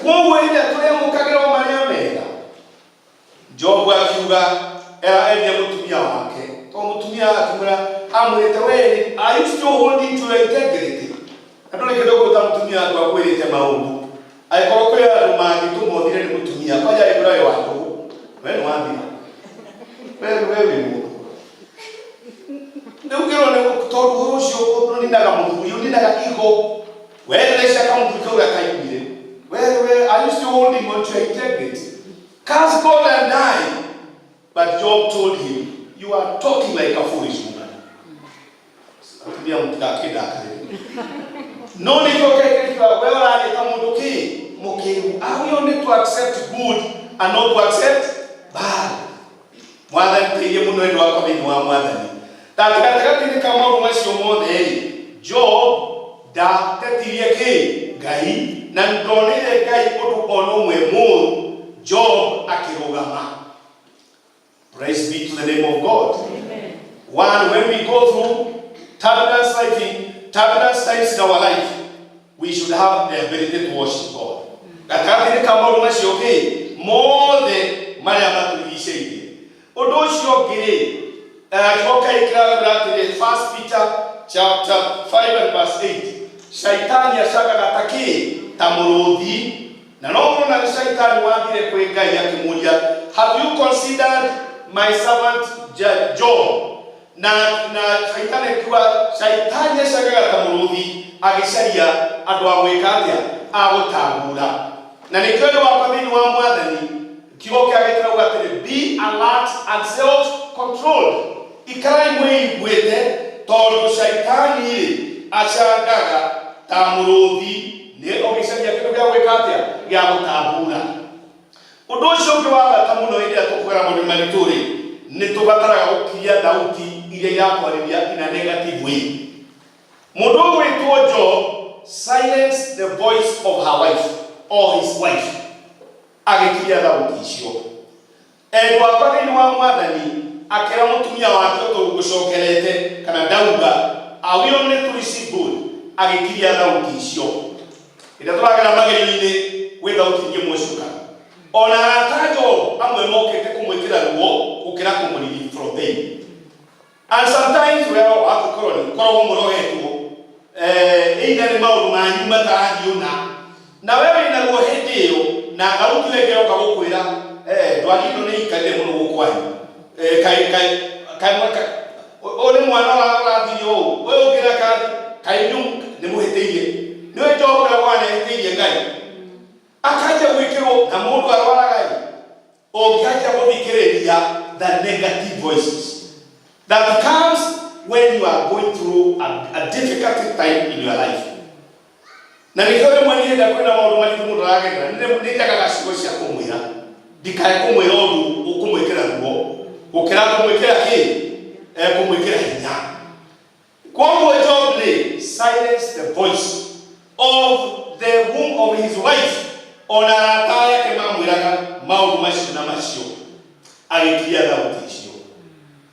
Koguo hĩndĩ ĩrĩa tũrĩamũkagĩra o marĩa mega, Jobu akiuga era erire mũtumia wake, to mũtumia akĩmwĩra, amwĩrĩte, we, are you still holding to your integrity? Na ndũrĩ kĩndũ gwĩta mũtumia waku akwĩrĩte maũndũ. Angĩkorwo kwĩ andũ mangĩtũmothire nĩ mũtumia, kwanja angĩkwĩra wĩ wa tũhũ, we nĩ wathira. We wĩ mũndũ. Rĩu ngĩrwo nĩ tondũ ũhoro ũcio ũninaga mũthuri, ũninaga ego. We ndĩrecia kamũthuri kau gakaiguire. We, are you still holding on to your integrity? Curse God and die. But Job told him, "You are talking like a foolish woman." Atumia mũtigakĩndakarĩre. No nĩkĩo kĩrĩkĩra we ũrarĩ ta mũndũ kĩ mũkĩgu. Are we only to accept good and not to accept bad? Mwathani teithie mũno endwa akwa thĩinĩ wa Mwathani. Ta gatagatĩ-inĩ ka maũndũ macio mothe rĩ, Job ndatetirie kĩ Ngai na ndonire Ngai ũndũ ona ũmwe mũũru. Job akĩrũgama. Praise be to the name of God. Amen. One, when we go through turbulence life, turbulence times in our life, we should have the ability to worship God. Gatagatĩ-inĩ ka maũndũ macio kĩ mothe marĩa matũrigicĩirie. Ũndũ ũcio ũngĩ rĩ, kiugo kĩu kĩratwĩra atĩrĩ, First Peter chapter 5 and verse 8. Shaitani acangaga ta kĩ? Ta mũrũthi. Na no mũrona nĩ Shaitani wathire kwĩ Ngai akĩmũria, "Have you considered my servant Job?" Na Shaitani akiuga, Shaitani acangaga ta mũrũthi agĩcaria andũ a gwĩka atĩa, a gũtambura. Na nĩkĩo nĩ wakwa thĩinĩ wa Mwathani, kiugo kĩa gĩkĩrauga atĩrĩ, "Be alert and self controlled." Ikarai mwĩiguĩte, tondũ Shaitani rĩ acangaga ta mũrũthi nĩ ũgĩcaria kĩndũ gĩa gwĩka atĩa, gĩa gũtambura. Ũndũ ũcio ũngĩ wa bata mũno, hĩndĩ ĩrĩa tũkũgera maũndũ maritũ rĩ, nĩ tũbataraga gũkiria thauti iria irakwarĩria in a negative way. Mũndũ ũgwĩtwo Job silence the voice of her wife or his wife, agĩkiria thauti icio. Endwa akwa thĩinĩ wa Mwathani, akĩra mũtumia wake ũtũgũcokerete kana ndauga, "Are we only to receive good?" Agĩkiria thauti icio. Ĩrĩa tũragera magerio-inĩ, gwĩ thauti ingĩ mũcuka. Ona arata Job amwe mokĩte kũmwĩkĩra ruo gũkĩra kũmũrelease from pain. And sometimes we wakorwo nĩ koragwo mũrogetwo, either nĩ maũndũ manyu matarathiĩ ũna, na we wĩna ruo hĩndĩ ĩyo, na thauti ĩyo ĩngĩroka gũkwĩra, "Ndwari ĩno nĩ ikarire mũno gũkũ kwanyu. Kaĩ kaĩ kaĩ ũyũ nĩ mwana ũrathirie ũũ, ũyũ ũngĩ nakathi, kaĩ nĩ mũhĩtĩirie nĩ Job ũrĩa wanehĩtĩirie Ngai?" Akanjia gwĩkĩrwo, na mũndũ arwaraga ĩ ũngĩanjia gũthikĩrĩria the negative voices that comes when you are going through a difficult time in your life. Na nĩkĩo rĩmwe niĩ hĩndĩ ĩrĩa kwĩna maũndũ maritũ mũndũ aragerera, nĩ njagaga ciugo cia kũmwĩra, ndikae kũmwĩra ũndũ ũkũmwĩkĩra ruo gũkĩra kũmwĩkĩra kĩ, kũmwĩkĩra hinya. Koguo Job rĩ silence the voice of the womb of his wife. Ona arata yake mamwĩraga maũndũ macio na macio, agĩkiria thauti icio.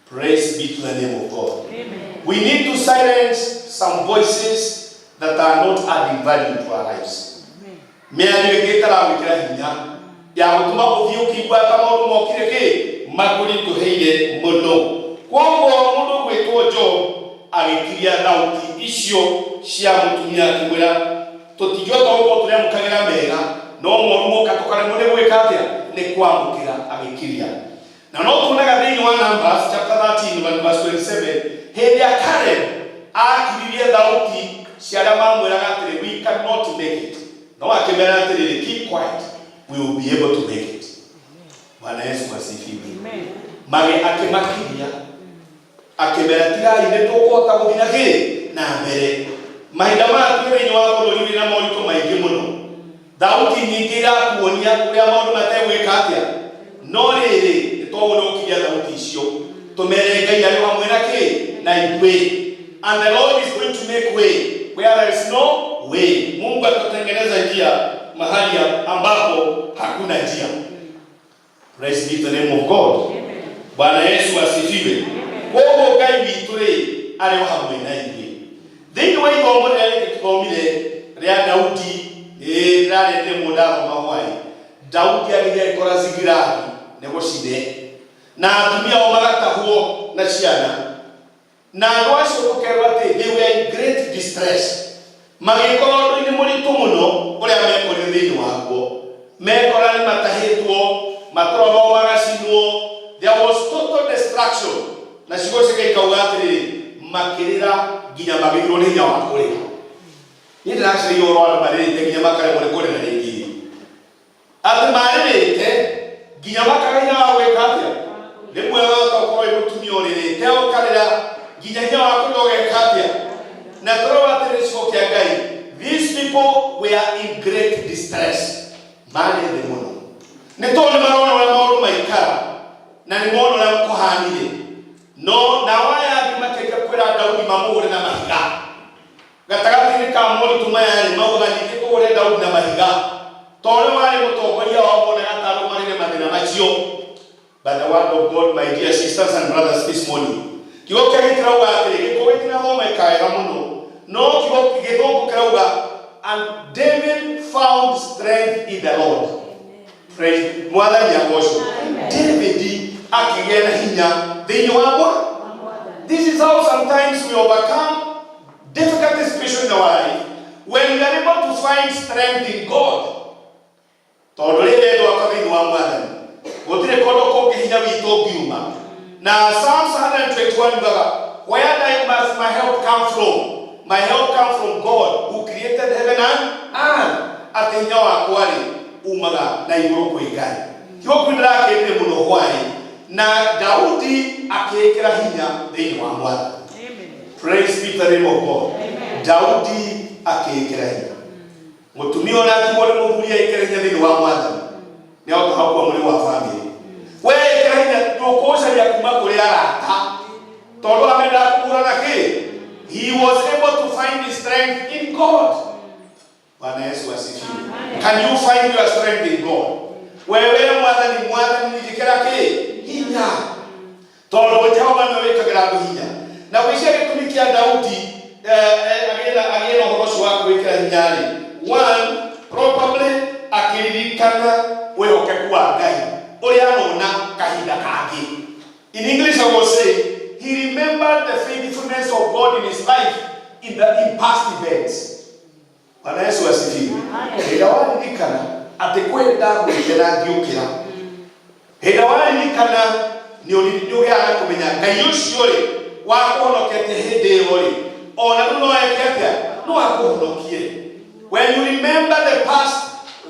Praise be to the name of God. We need to silence some voices that are not adding value to our lives. Mĩario ĩngĩ ĩtaragwĩkĩra hinya, ya gũtũma ũthiĩ ũkĩigua ta maũndũ mokire kĩ makũritũhĩire mũno. Koguo mũndũ ũgwĩtwo Job agĩkiria thauti icio cia mũtumia, akĩmwĩra, "Tũtingĩhota gũkorwo tũrĩamũkagĩra mega, no moru moka tũkaremwo nĩ gwĩka atĩa, nĩ kwamũkĩra." Agĩkiria. Na no tuonaga thĩinĩ wa Numbers chapter 13 verse 27, hĩndĩ ya Caleb akiririe thauti cia arĩa mamwĩraga atĩrĩ, "We cannot make it." No akĩmera atĩrĩrĩ, "Keep quiet, we will be able to make it." Bwana Yesu asifiwe. Mage akĩmakiria, akĩmera, "Tigai, nĩ tũkũhota gũthiĩ na kĩ na mbere." Mahinda maya twĩ thĩinĩ wa bũrũri wĩna moritũ maingĩ mũno, thauti nyingĩ irakuonia ũrĩa maũndũ mategwĩka atĩa, no rĩrĩ, nĩ twagwo nĩ gũkiria thauti icio, tũmere Ngai arĩ hamwe na kĩ na ithuĩ. And the Lord is going to make way where there is no way. Mungu atatengeneza njia mahali ambapo hakuna njia. Praise be the name of God. Bwana Yesu asifiwe. Koguo Ngai witũ rĩ arĩ o hamwe na ithuĩ. Thĩinĩ wa ithomo rĩrĩa rĩngĩ tũthomire rĩa Daudi, rĩrarĩ rĩmwe ndathoma hwaĩ, Daudi agĩthiĩ agĩkora Zikilagi nĩ gũcine, na atumia ao magatahwo na ciana, na andũ acio tũkerwo atĩ they were in great distress, magĩkorwo ũndũ-inĩ mũritũ mũno ũrĩa mekorire thĩinĩ waguo. Mekora nĩ matahĩtwo, matũra mao magacinwo. There was total destruction. Na ciugo ciake ikauga atĩrĩrĩ, makĩrĩra nginya magĩthirwo nĩ hinya wa kũrĩra. Niĩ ndĩracaria ũhoro wa andũ marĩrĩte nginya makaremwo nĩ kũrĩra rĩngĩ, atĩ marĩrĩte nginya makaga hinya wa gwĩka atĩa. Rĩmwe wahota gũkorwo wĩ mũtumia ũrĩrĩte, ũkarĩra nginya hinya wa kũrĩra ũgeka atĩa. Na tũrauga atĩrĩ, ciugo kĩa Ngai, these people were in great distress, marĩ thĩ mũno, nĩ tondũ nĩ marona ũrĩa maũndũ maikara na nĩ mona ũrĩa kũhanire. No nao aya angĩ makĩanjia kwĩra Daudi mamũhũre na mahiga. Gatagatĩ-inĩ ka moritũ maya rĩ, maugaga, "Ningĩ tũhũre Daudi na mahiga," tondũ warĩ mũtongoria wao, monaga ta arũmanĩre mathĩna macio. But the word of God, my dear sisters and brothers, this morning, kiugo kĩa gĩkĩrauga atĩrĩ, gĩkũ gĩtinathomeka wega mũno, no kiugo gĩthũngũ kĩrauga, "And David found strength in the Lord." Praise Mwathani agocwo. David akĩgĩa na hinya thĩinĩ wa Bwana. This is how sometimes we overcome difficult situation in our life, when we are able to find strength in God. Tondũ rĩrĩ ndwakwa thĩinĩ wa Mwathani, gũtirĩ kũndũ kũngĩ hinya witũ ũngiuma. Na Psalms 121 yugaga, "Where must my help come from? My help come from God who created heaven and earth." Atĩ hinya wakwa rĩ umaga na igũrũ kwĩ Ngai. Kiugo kĩu ndĩrakĩendire mũno hwaĩ na Daudi akĩĩkĩra hinya thĩinĩ wa Mwathani. Praise be the name of God. Daudi akĩĩkĩra hinya. Mũtumia ona atigwo nĩ mũthuri ekĩre hinya thĩinĩ wa Mwathani, nĩ ahotaga kuwa mũrĩ wa famĩlĩ. We ĩkĩra hinya, ndũkũcaria kuma kũrĩ arata tondũ amendaga kũgũra na kĩ. He was able to find his strength in God. Bwana Yesu asifiwe. Can you find your strength in God? Wewe Mwathani, Mwathani njĩkĩra kĩ hinya, tondũ Jehova nĩwe wĩkagĩra andũ hinya. Na gwĩcia gĩtũmi kĩa Daudi agĩe na ũhoro ũcio wa kwĩkĩra hinya rĩ, one, probably akĩririkana wĩhokeku wa Ngai ũrĩa arona kahinda kangĩ. In English I will say he remembered the faithfulness of God in his life in past events. Bwana Yesu asifiwe. Hĩndĩ waririkana atĩ kwĩ ndagwĩte na ngĩũkĩra, hĩndĩ waririkana nĩ ũgĩaga na kũmenya Ngai ũcio rĩ wakũhonoketie hĩndĩ ĩyo rĩ, ona rĩu no eke atĩa? No akũhonokie. When you remember the past,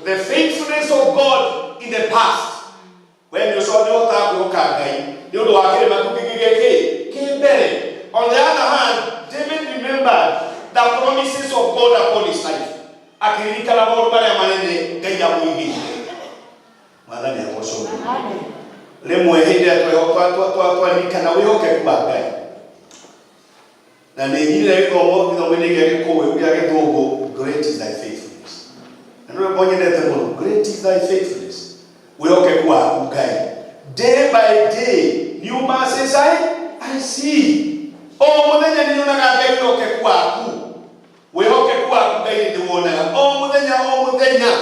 the faithfulness of God in the past, we nĩ ũcio nĩ ũhotaga kwĩhoka Ngai nĩ ũndũ wa kĩrĩma kĩu kĩngĩ gĩkĩ kĩ mbere. On the other hand, David remembered the promises of God upon his life. Akĩririkana maũndũ marĩa manene Ngai amũigĩire. Mwathani agocwo. Rĩmwe hĩndĩ ĩrĩa twaririkana wĩhokeku wa Ngai, na nĩ nyinire gĩthomo gĩthomo-inĩ gĩa Gĩkũyũ gĩa Gĩthũngũ, "Great is thy faithfulness", na nĩ rwĩmbo nyendete mũno. Great is thy faithfulness, wĩhokeku waku Ngai. Day by day new mercies I see. O mũthenya nĩ nyonaga Ngai wĩhokeku waku. Wĩhokeku waku Ngai nĩ ndĩwonaga o mũthenya, o mũthenya.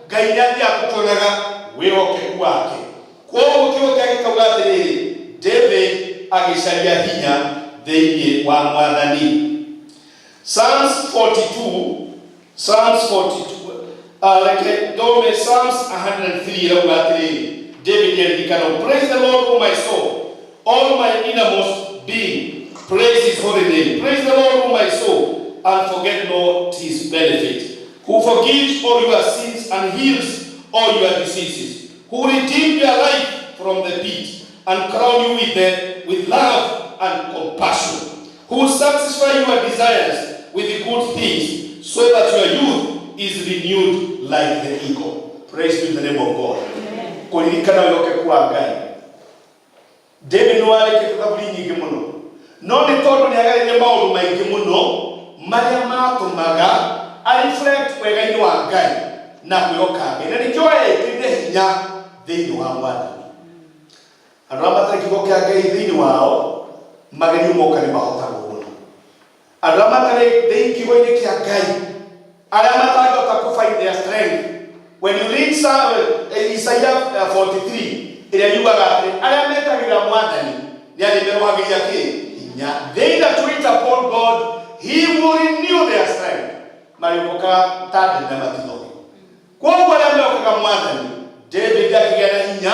Ngai nĩ athiaga kũtuonaga wĩhokeku wake. Kwoguo kiugo kĩa gĩkauga atĩrĩrĩ, David agĩcaria hinya thĩinĩ wa Mwathani. Psalms 42, Psalms 42, reke ndome Psalms 103, ĩrauga atĩrĩrĩ, David aririkana, "Praise the Lord, O my soul. All my innermost being, praise his holy name. Praise the Lord, O my soul, and forget not his benefit, who forgives all your sins and heals all your diseases, who redeemed your life from the pit and crown you with love and compassion, who satisfy your desires with the good things, so that your youth is renewed like the eagle." Praise be the name of God. Kũririkana wĩhokeku wa Ngai. David nĩ warĩkĩte thaburi nyingĩ mũno, no nĩ tondũ nĩ agereire maũndũ maingĩ mũno marĩa matũmaga a reflect wega-inĩ wa Ngai na kwĩhoka Ngai, na nĩkĩo ekĩrire hinya thĩinĩ wa Mwathani. Andũ arĩa matarĩ kiugo kĩa Ngai thĩinĩ wao, magerio moka nĩ mahotagwo mũno. Andũ arĩa matarĩ thĩinĩ kiugo-inĩ kĩa Ngai, arĩa matangĩhota kũ find their strength. When you read Isaiah 43 ĩrĩa yugaga atĩ arĩa metagĩrĩra Mwathani nĩ arĩmerũhagĩria kĩ hinya. They that wait upon God, he will renew their strength. Marĩũkaga ta nderi na matinoge. Kwoguo arĩa mehokaga Mwathani, David akĩgĩa na hinya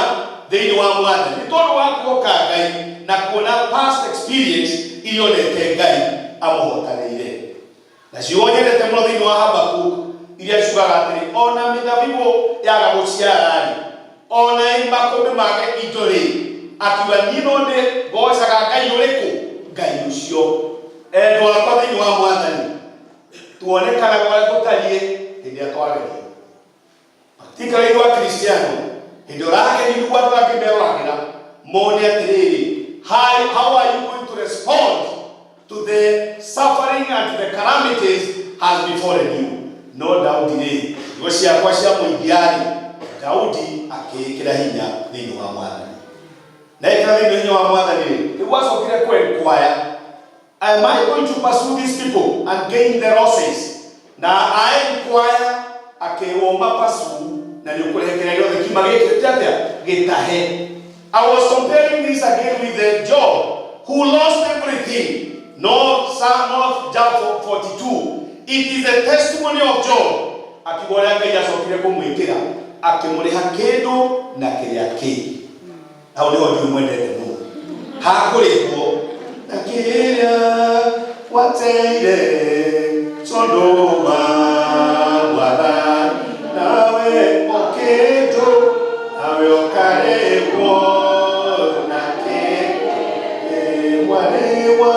thĩinĩ wa Mwathani nĩ tondũ wa kwĩhoka Ngai na kuona past experience iria onete Ngai amũhotanĩire. Na ciugo nyendete mũno thĩinĩ wa Habakuk iria ciugaga atĩrĩ, ona mĩthabibũ yaga gũciara-rĩ, ona makũmbĩ mage indo rĩ, akiuga niĩ no ndĩ gocaga Ngai ũrĩkũ? Ngai ũcio. Endwa akwa thĩinĩ wa Mwathani, tuonekanaga ũrĩa tũtariĩ hĩndĩ ĩrĩa twagerio, particularly ithuĩ Akristiano. Hĩndĩ ũragerio nĩguo andũ angĩ meroragĩra mone atĩrĩrĩ, how are you going to respond to the suffering and to the calamities has befallen you? No Daudi rĩ, igo ciakwa cia mũithiarĩ, Daudi akĩĩkĩra hinya thĩinĩ wa Mwathani. Na ĩkĩra thĩinĩ hinya wa Mwathani rĩ, nĩguo acokire kwenkwaya, "Am I going to pursue these people and gain the losses?" Na aenkwaya akĩrwo mapasu na nĩ ũkũrehe kĩrĩa gĩothe kiuma gĩkĩte atĩa gĩtahe. I was comparing this again with the Job who lost everything. No, Psalm of Job 42, it is a testimony of Job, akiuga ũrĩa Ngai acokire kũmwĩkĩra. Akĩmũrĩha kĩndũ na kĩrĩa kĩngĩ. Hau nĩho njui mwendete mũno. Hakũrĩhwo na kĩrĩa wateire tondũ wa Mwathani, nawe ũkĩndũ nawe ũkarĩhwo na kĩrĩa mwarĩ wa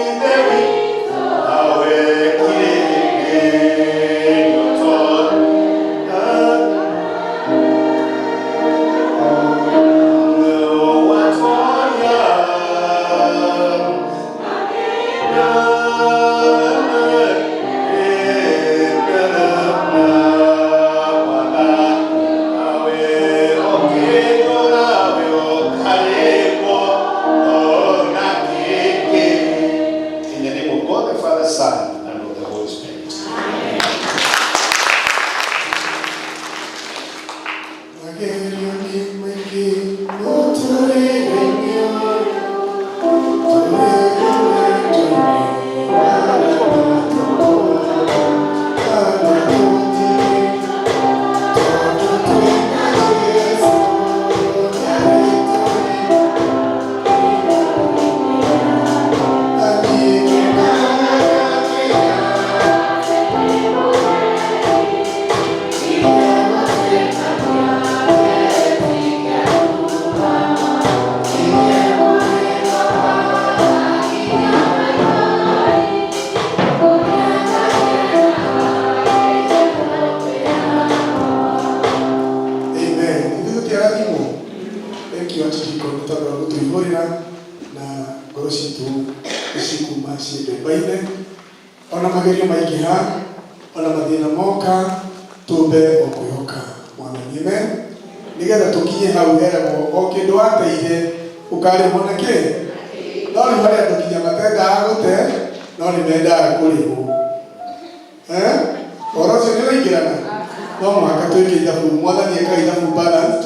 Ithe witũ, nawe kĩrĩgĩrĩrio tondũ In the name of God, the Father, Son, and of the Holy Spirit. Magerio nĩ maingĩ mũtũrĩre-inĩ ũyũ, tũrĩ wendo-inĩ kana tũtirĩ, tondũ twĩna Jesũ ndarĩ tũrĩ. Na niĩ ngenaga Amen. Ithuĩ tũtiarathimwo. Thank you Archdeacon nĩ tondũ wa gũtũihũrĩra na ngoro citũ nĩcikuma ciĩmbembaine. Ona magerio maingĩha, ona mathĩna moka, tũmbe o kwĩhoka Mwathani. Amen. Nĩgetha tũkinye hau heragwo o kĩndũ wateire ũkarĩhwo na kĩ? No rĩu harĩ andũ nginya matendaga gũte, no nĩ mendaga kũrĩhwo. Eh? Ũhoro ũcio nĩ ũraingĩrana? No mũhaka twĩke ithabu, Mwathani ekaga ithabu balanced,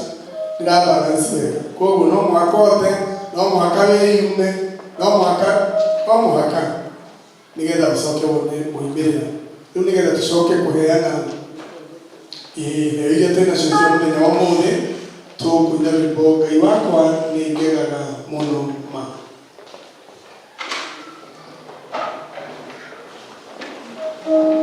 rĩra balance wega. Koguo no mũhaka ũte, no mũhaka wĩyume, no mũhaka, no mũhaka nĩgetha ũcoke wone moimĩrĩra. Rĩu nĩgetha tũcoke kũheana iheo iria twĩnacio cia mũthenya wa ũmũthĩ, tũkũina rwĩmbo Ngai wakwa nĩ ngegaga mũno ma. Thank you.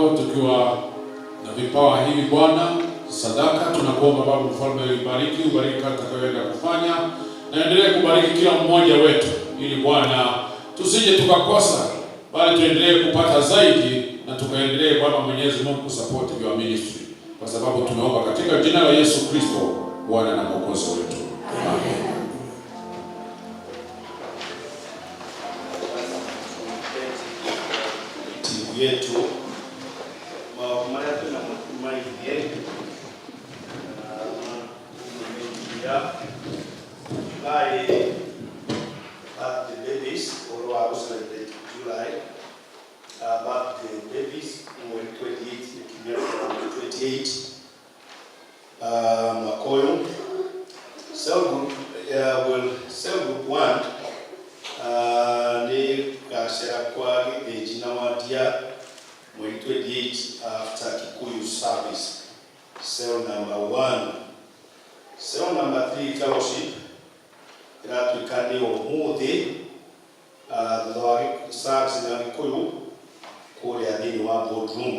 yako tukiwa na vipawa hivi Bwana, sadaka tunakuomba Baba Mfalme, uibariki, ubariki kazi tutakayoenda kufanya, na endelee kubariki kila mmoja wetu, ili Bwana tusije tukakosa, bali tuendelee kupata zaidi na tukaendelee Bwana Mwenyezi Mungu kusupport your ministry, kwa sababu tumeomba katika jina la Yesu Kristo, Bwana na Mwokozi wetu. Amen. Timu yetu maũndũ marĩa twĩna maithie ya July birthday babies ũhoro wa gũ celebrate July birthday babies mweri 28 nĩ kiumia kĩa mweri 28 mwaka ũyũ. Cell group will cell group 1 nĩ gacera kwa Gĩthĩnji na Wandia mweri 28 after Kikuyu service. Cell number 1. Cell number 3 fellowship ĩratuĩka nĩ ũmũthĩ thutha wa service ya Gĩkũyũ kũrĩa thĩinĩ wa boardroom.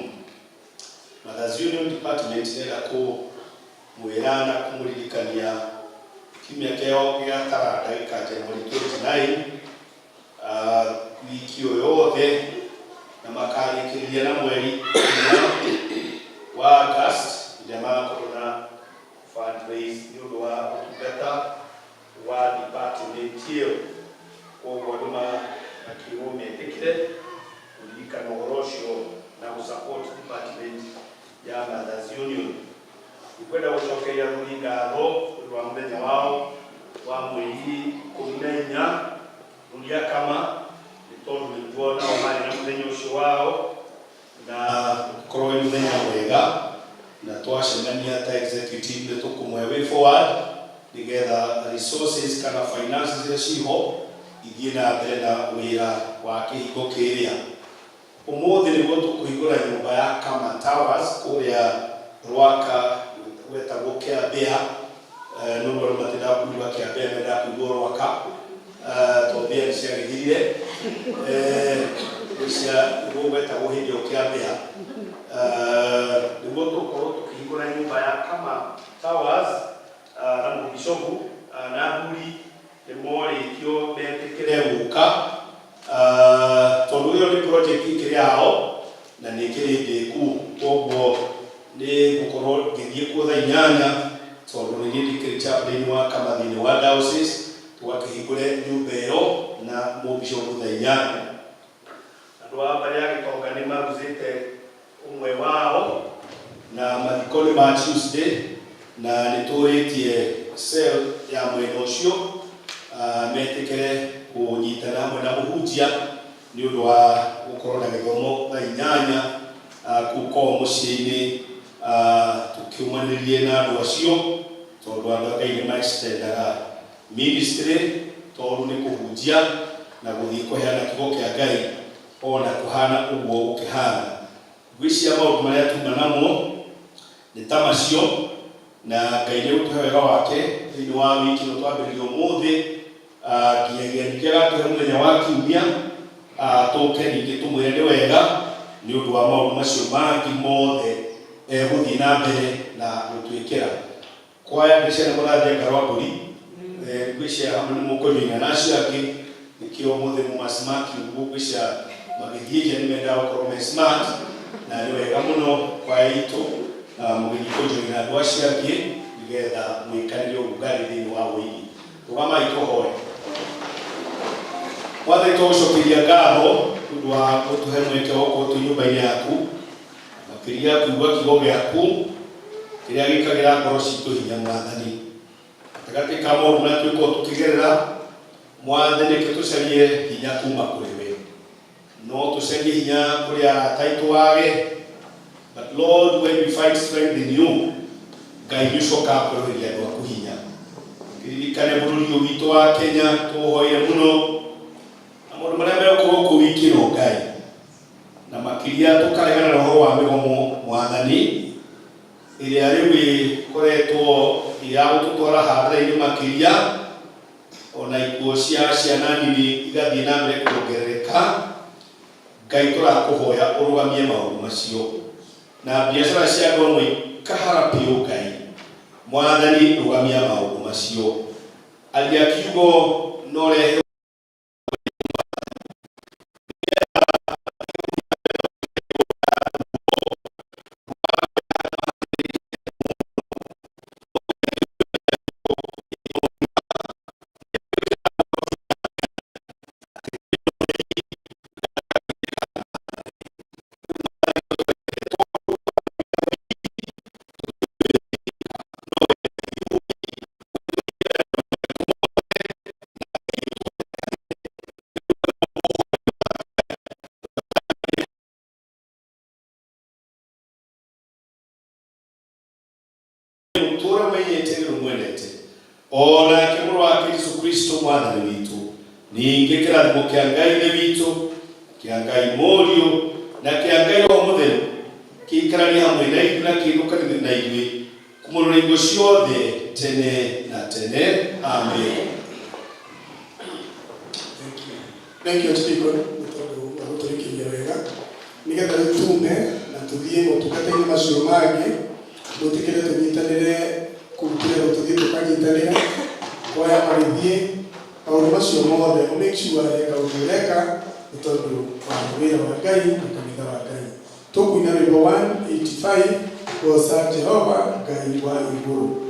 Mothers Union Department ĩrenda kũmwĩra na kũmũririkania kiumia kĩao gĩa taranda gĩkanjia mweri 29 wiki ĩyo yothe na makarĩkĩrĩria na mweri inya wa August ĩrĩa magakorwo na fundraise nĩ ũndũ wa ũtungata wa department ĩyo. Koguo andũ makĩrwo metĩkĩre kũririkana ũhoro ũcio na gũ support department ya Mothers Union. Ikwenda gũcokeria athuri ngatho ũndũ wa mũthenya wao wa mweri 14 rũria kama nĩ tondũ nĩguo nao marĩ na mũthenya ũcio wao na ũkorwo wĩ mũthenya mwega na twacemania ta executive nĩ tũkũmwe way forward nĩgetha resources kana finances iria ciho ithiĩ na mbere na wĩra wa kĩhingo kĩrĩa. Ũmũthĩ nĩguo tũkũhingũra nyũmba ya Kama Towers kũrĩa Rwaka gwetagwo Kĩambĩa. No andũ matendaga kũigua Kĩambĩa, mendaga kũigua Rwaka tondũ mbĩa nĩ ciagĩthirire. Cia nĩguo gwetagwo hĩndĩ ĩyo Kĩambĩa. Nĩguo tũgũkorwo tũkĩhingũra nyũmba ya Kama Towers na mũbicobu na athuri nĩ morĩtio metĩkĩre gũka tondũ ĩyo nĩ project ĩkĩrĩ yao na nĩ ĩkĩrĩ ndĩku, koguo nĩ ngũkorwo ngĩthiĩ kuo thaa 8 tondũ nĩ niĩ ndĩkĩrĩ chaplain wa Kama thĩinĩ wa diocese, tũgakĩhingũre nyũmba ĩyo na mũbicobu thaa 8. Andũ a mbarĩ ya gĩtonga nĩ maruzĩte ũmwe wao na mathiko nĩ ma Tuesday na nĩ tũrĩtie cell ya mwena ũcio metĩkĩre kũnyitana hamwe na mũhunjia nĩ ũndũ wa gũkorwo na gĩthomo thaa 8 kũu kwao mũciĩ-inĩ, tũkiumanĩrie na andũ acio tondũ andũ a Ngai nĩ ma-extendaga ministry tondũ nĩ kũhunjia na gũthiĩ kũheana kiugo kĩa Ngai ona kũhana ũguo gũkĩhana. Ngwĩciria maũndũ marĩa tuma namo nĩ ta macio na Ngai nĩ gũtũhe wega wake thĩinĩ wa wiki ĩno twambĩrĩria ũmũthĩ nginyagia ningĩ agatũhe mũthenya wa kiumia tũke ningĩ tũmwĩre nĩ wega nĩ ũndũ wa maũndũ macio mangĩ mothe egũthiĩ na mbere na gũtwĩkĩra. Kwaya ngwĩciria nĩ mũrathiĩ ngarwa mbũri, ngwĩciria hamwe nĩ mũkũnyuina na acio angĩ nĩkĩo ũmũthĩ muma smart ũguo, ngwĩciria magĩthiĩ nja nĩ mendaga gũkorwo me smart na nĩ wega mũno kwaya itũ mũgĩthiĩ kũjoina andũ acio angĩ nĩgetha mwĩkanĩre ũrugarĩ thĩinĩ wa ũini. Rũgamai tũhoe. Mwathani, tũgũcokeria ngatho nĩ ũndũ wa gũtũhe mweke wa gũkorwo twĩ nyũmba-inĩ yaku, makĩria kũigua kiugo gĩaku kĩrĩa gĩkagĩra ngoro citũ hinya. Mwathani, gatagatĩ ka maũndũ marĩa tũgĩkorwo tũkĩgerera, Mwathani, reke tũcarie hinya kuma kũrĩ we. No tũcarie hinya kũrĩ arata aitũ wage, but Lord, when we find strength in you, Ngai nĩ ũcokaga kwerũhĩria andũ aku hinya. Kĩririkane bũrũri ũyũ witũ wa Kenya, tũũhoire mũno na maũndũ marĩa megũkorwo kũu wiki ĩno, Ngai, na makĩria tũkaregana na ũhoro wa mĩgomo, Mwathani, ĩrĩa rĩu ĩkoretwo ya gũtũtwara hathara-inĩ makĩria, ona ikuũ cia ciana nini igathiĩ na mbere kuongerereka. Ngai, tũrakũhoya ũrũgamie maũndũ macio. Na biacara cia andũ amwe ikahara biũ. Ngai Mwathani, rũgamia maũndũ macio. Aria kiugo no rehe. Ũtũũre ũmenyete nĩ rũmwendete o nake mũrũ wake Jesu Kristo Mwathani witũ. Ningĩ kĩrathimo kĩa Ngai Ithe witũ, kĩa Ngai Mũriũ na kĩa Ngai Roho Mũtheru kĩikaranie hamwe na ithuĩ na kĩinũkanĩre na ithuĩ kumũrũra hingo ciothe tene na tene. Amen. Thank you. Thank you, Archdeacon, nĩ tondũ wa gũtũrĩkĩria wega nĩgetha rĩu tume na tũthiĩ motungata-inĩ macio mangĩ. Mwĩtĩkĩre tũnyitanĩre kũu tũrerwo tũthiĩ tũkanyitanĩre kwaya magĩthiĩ maũndũ macio mothe. Ũ make sure he kaũndũ ũreka nĩ tondũ wa wĩra wa Ngai na kanitha wa Ngai. Tũkũina rwĩmbo 185, Goca Jehova Ngai wa igũrũ.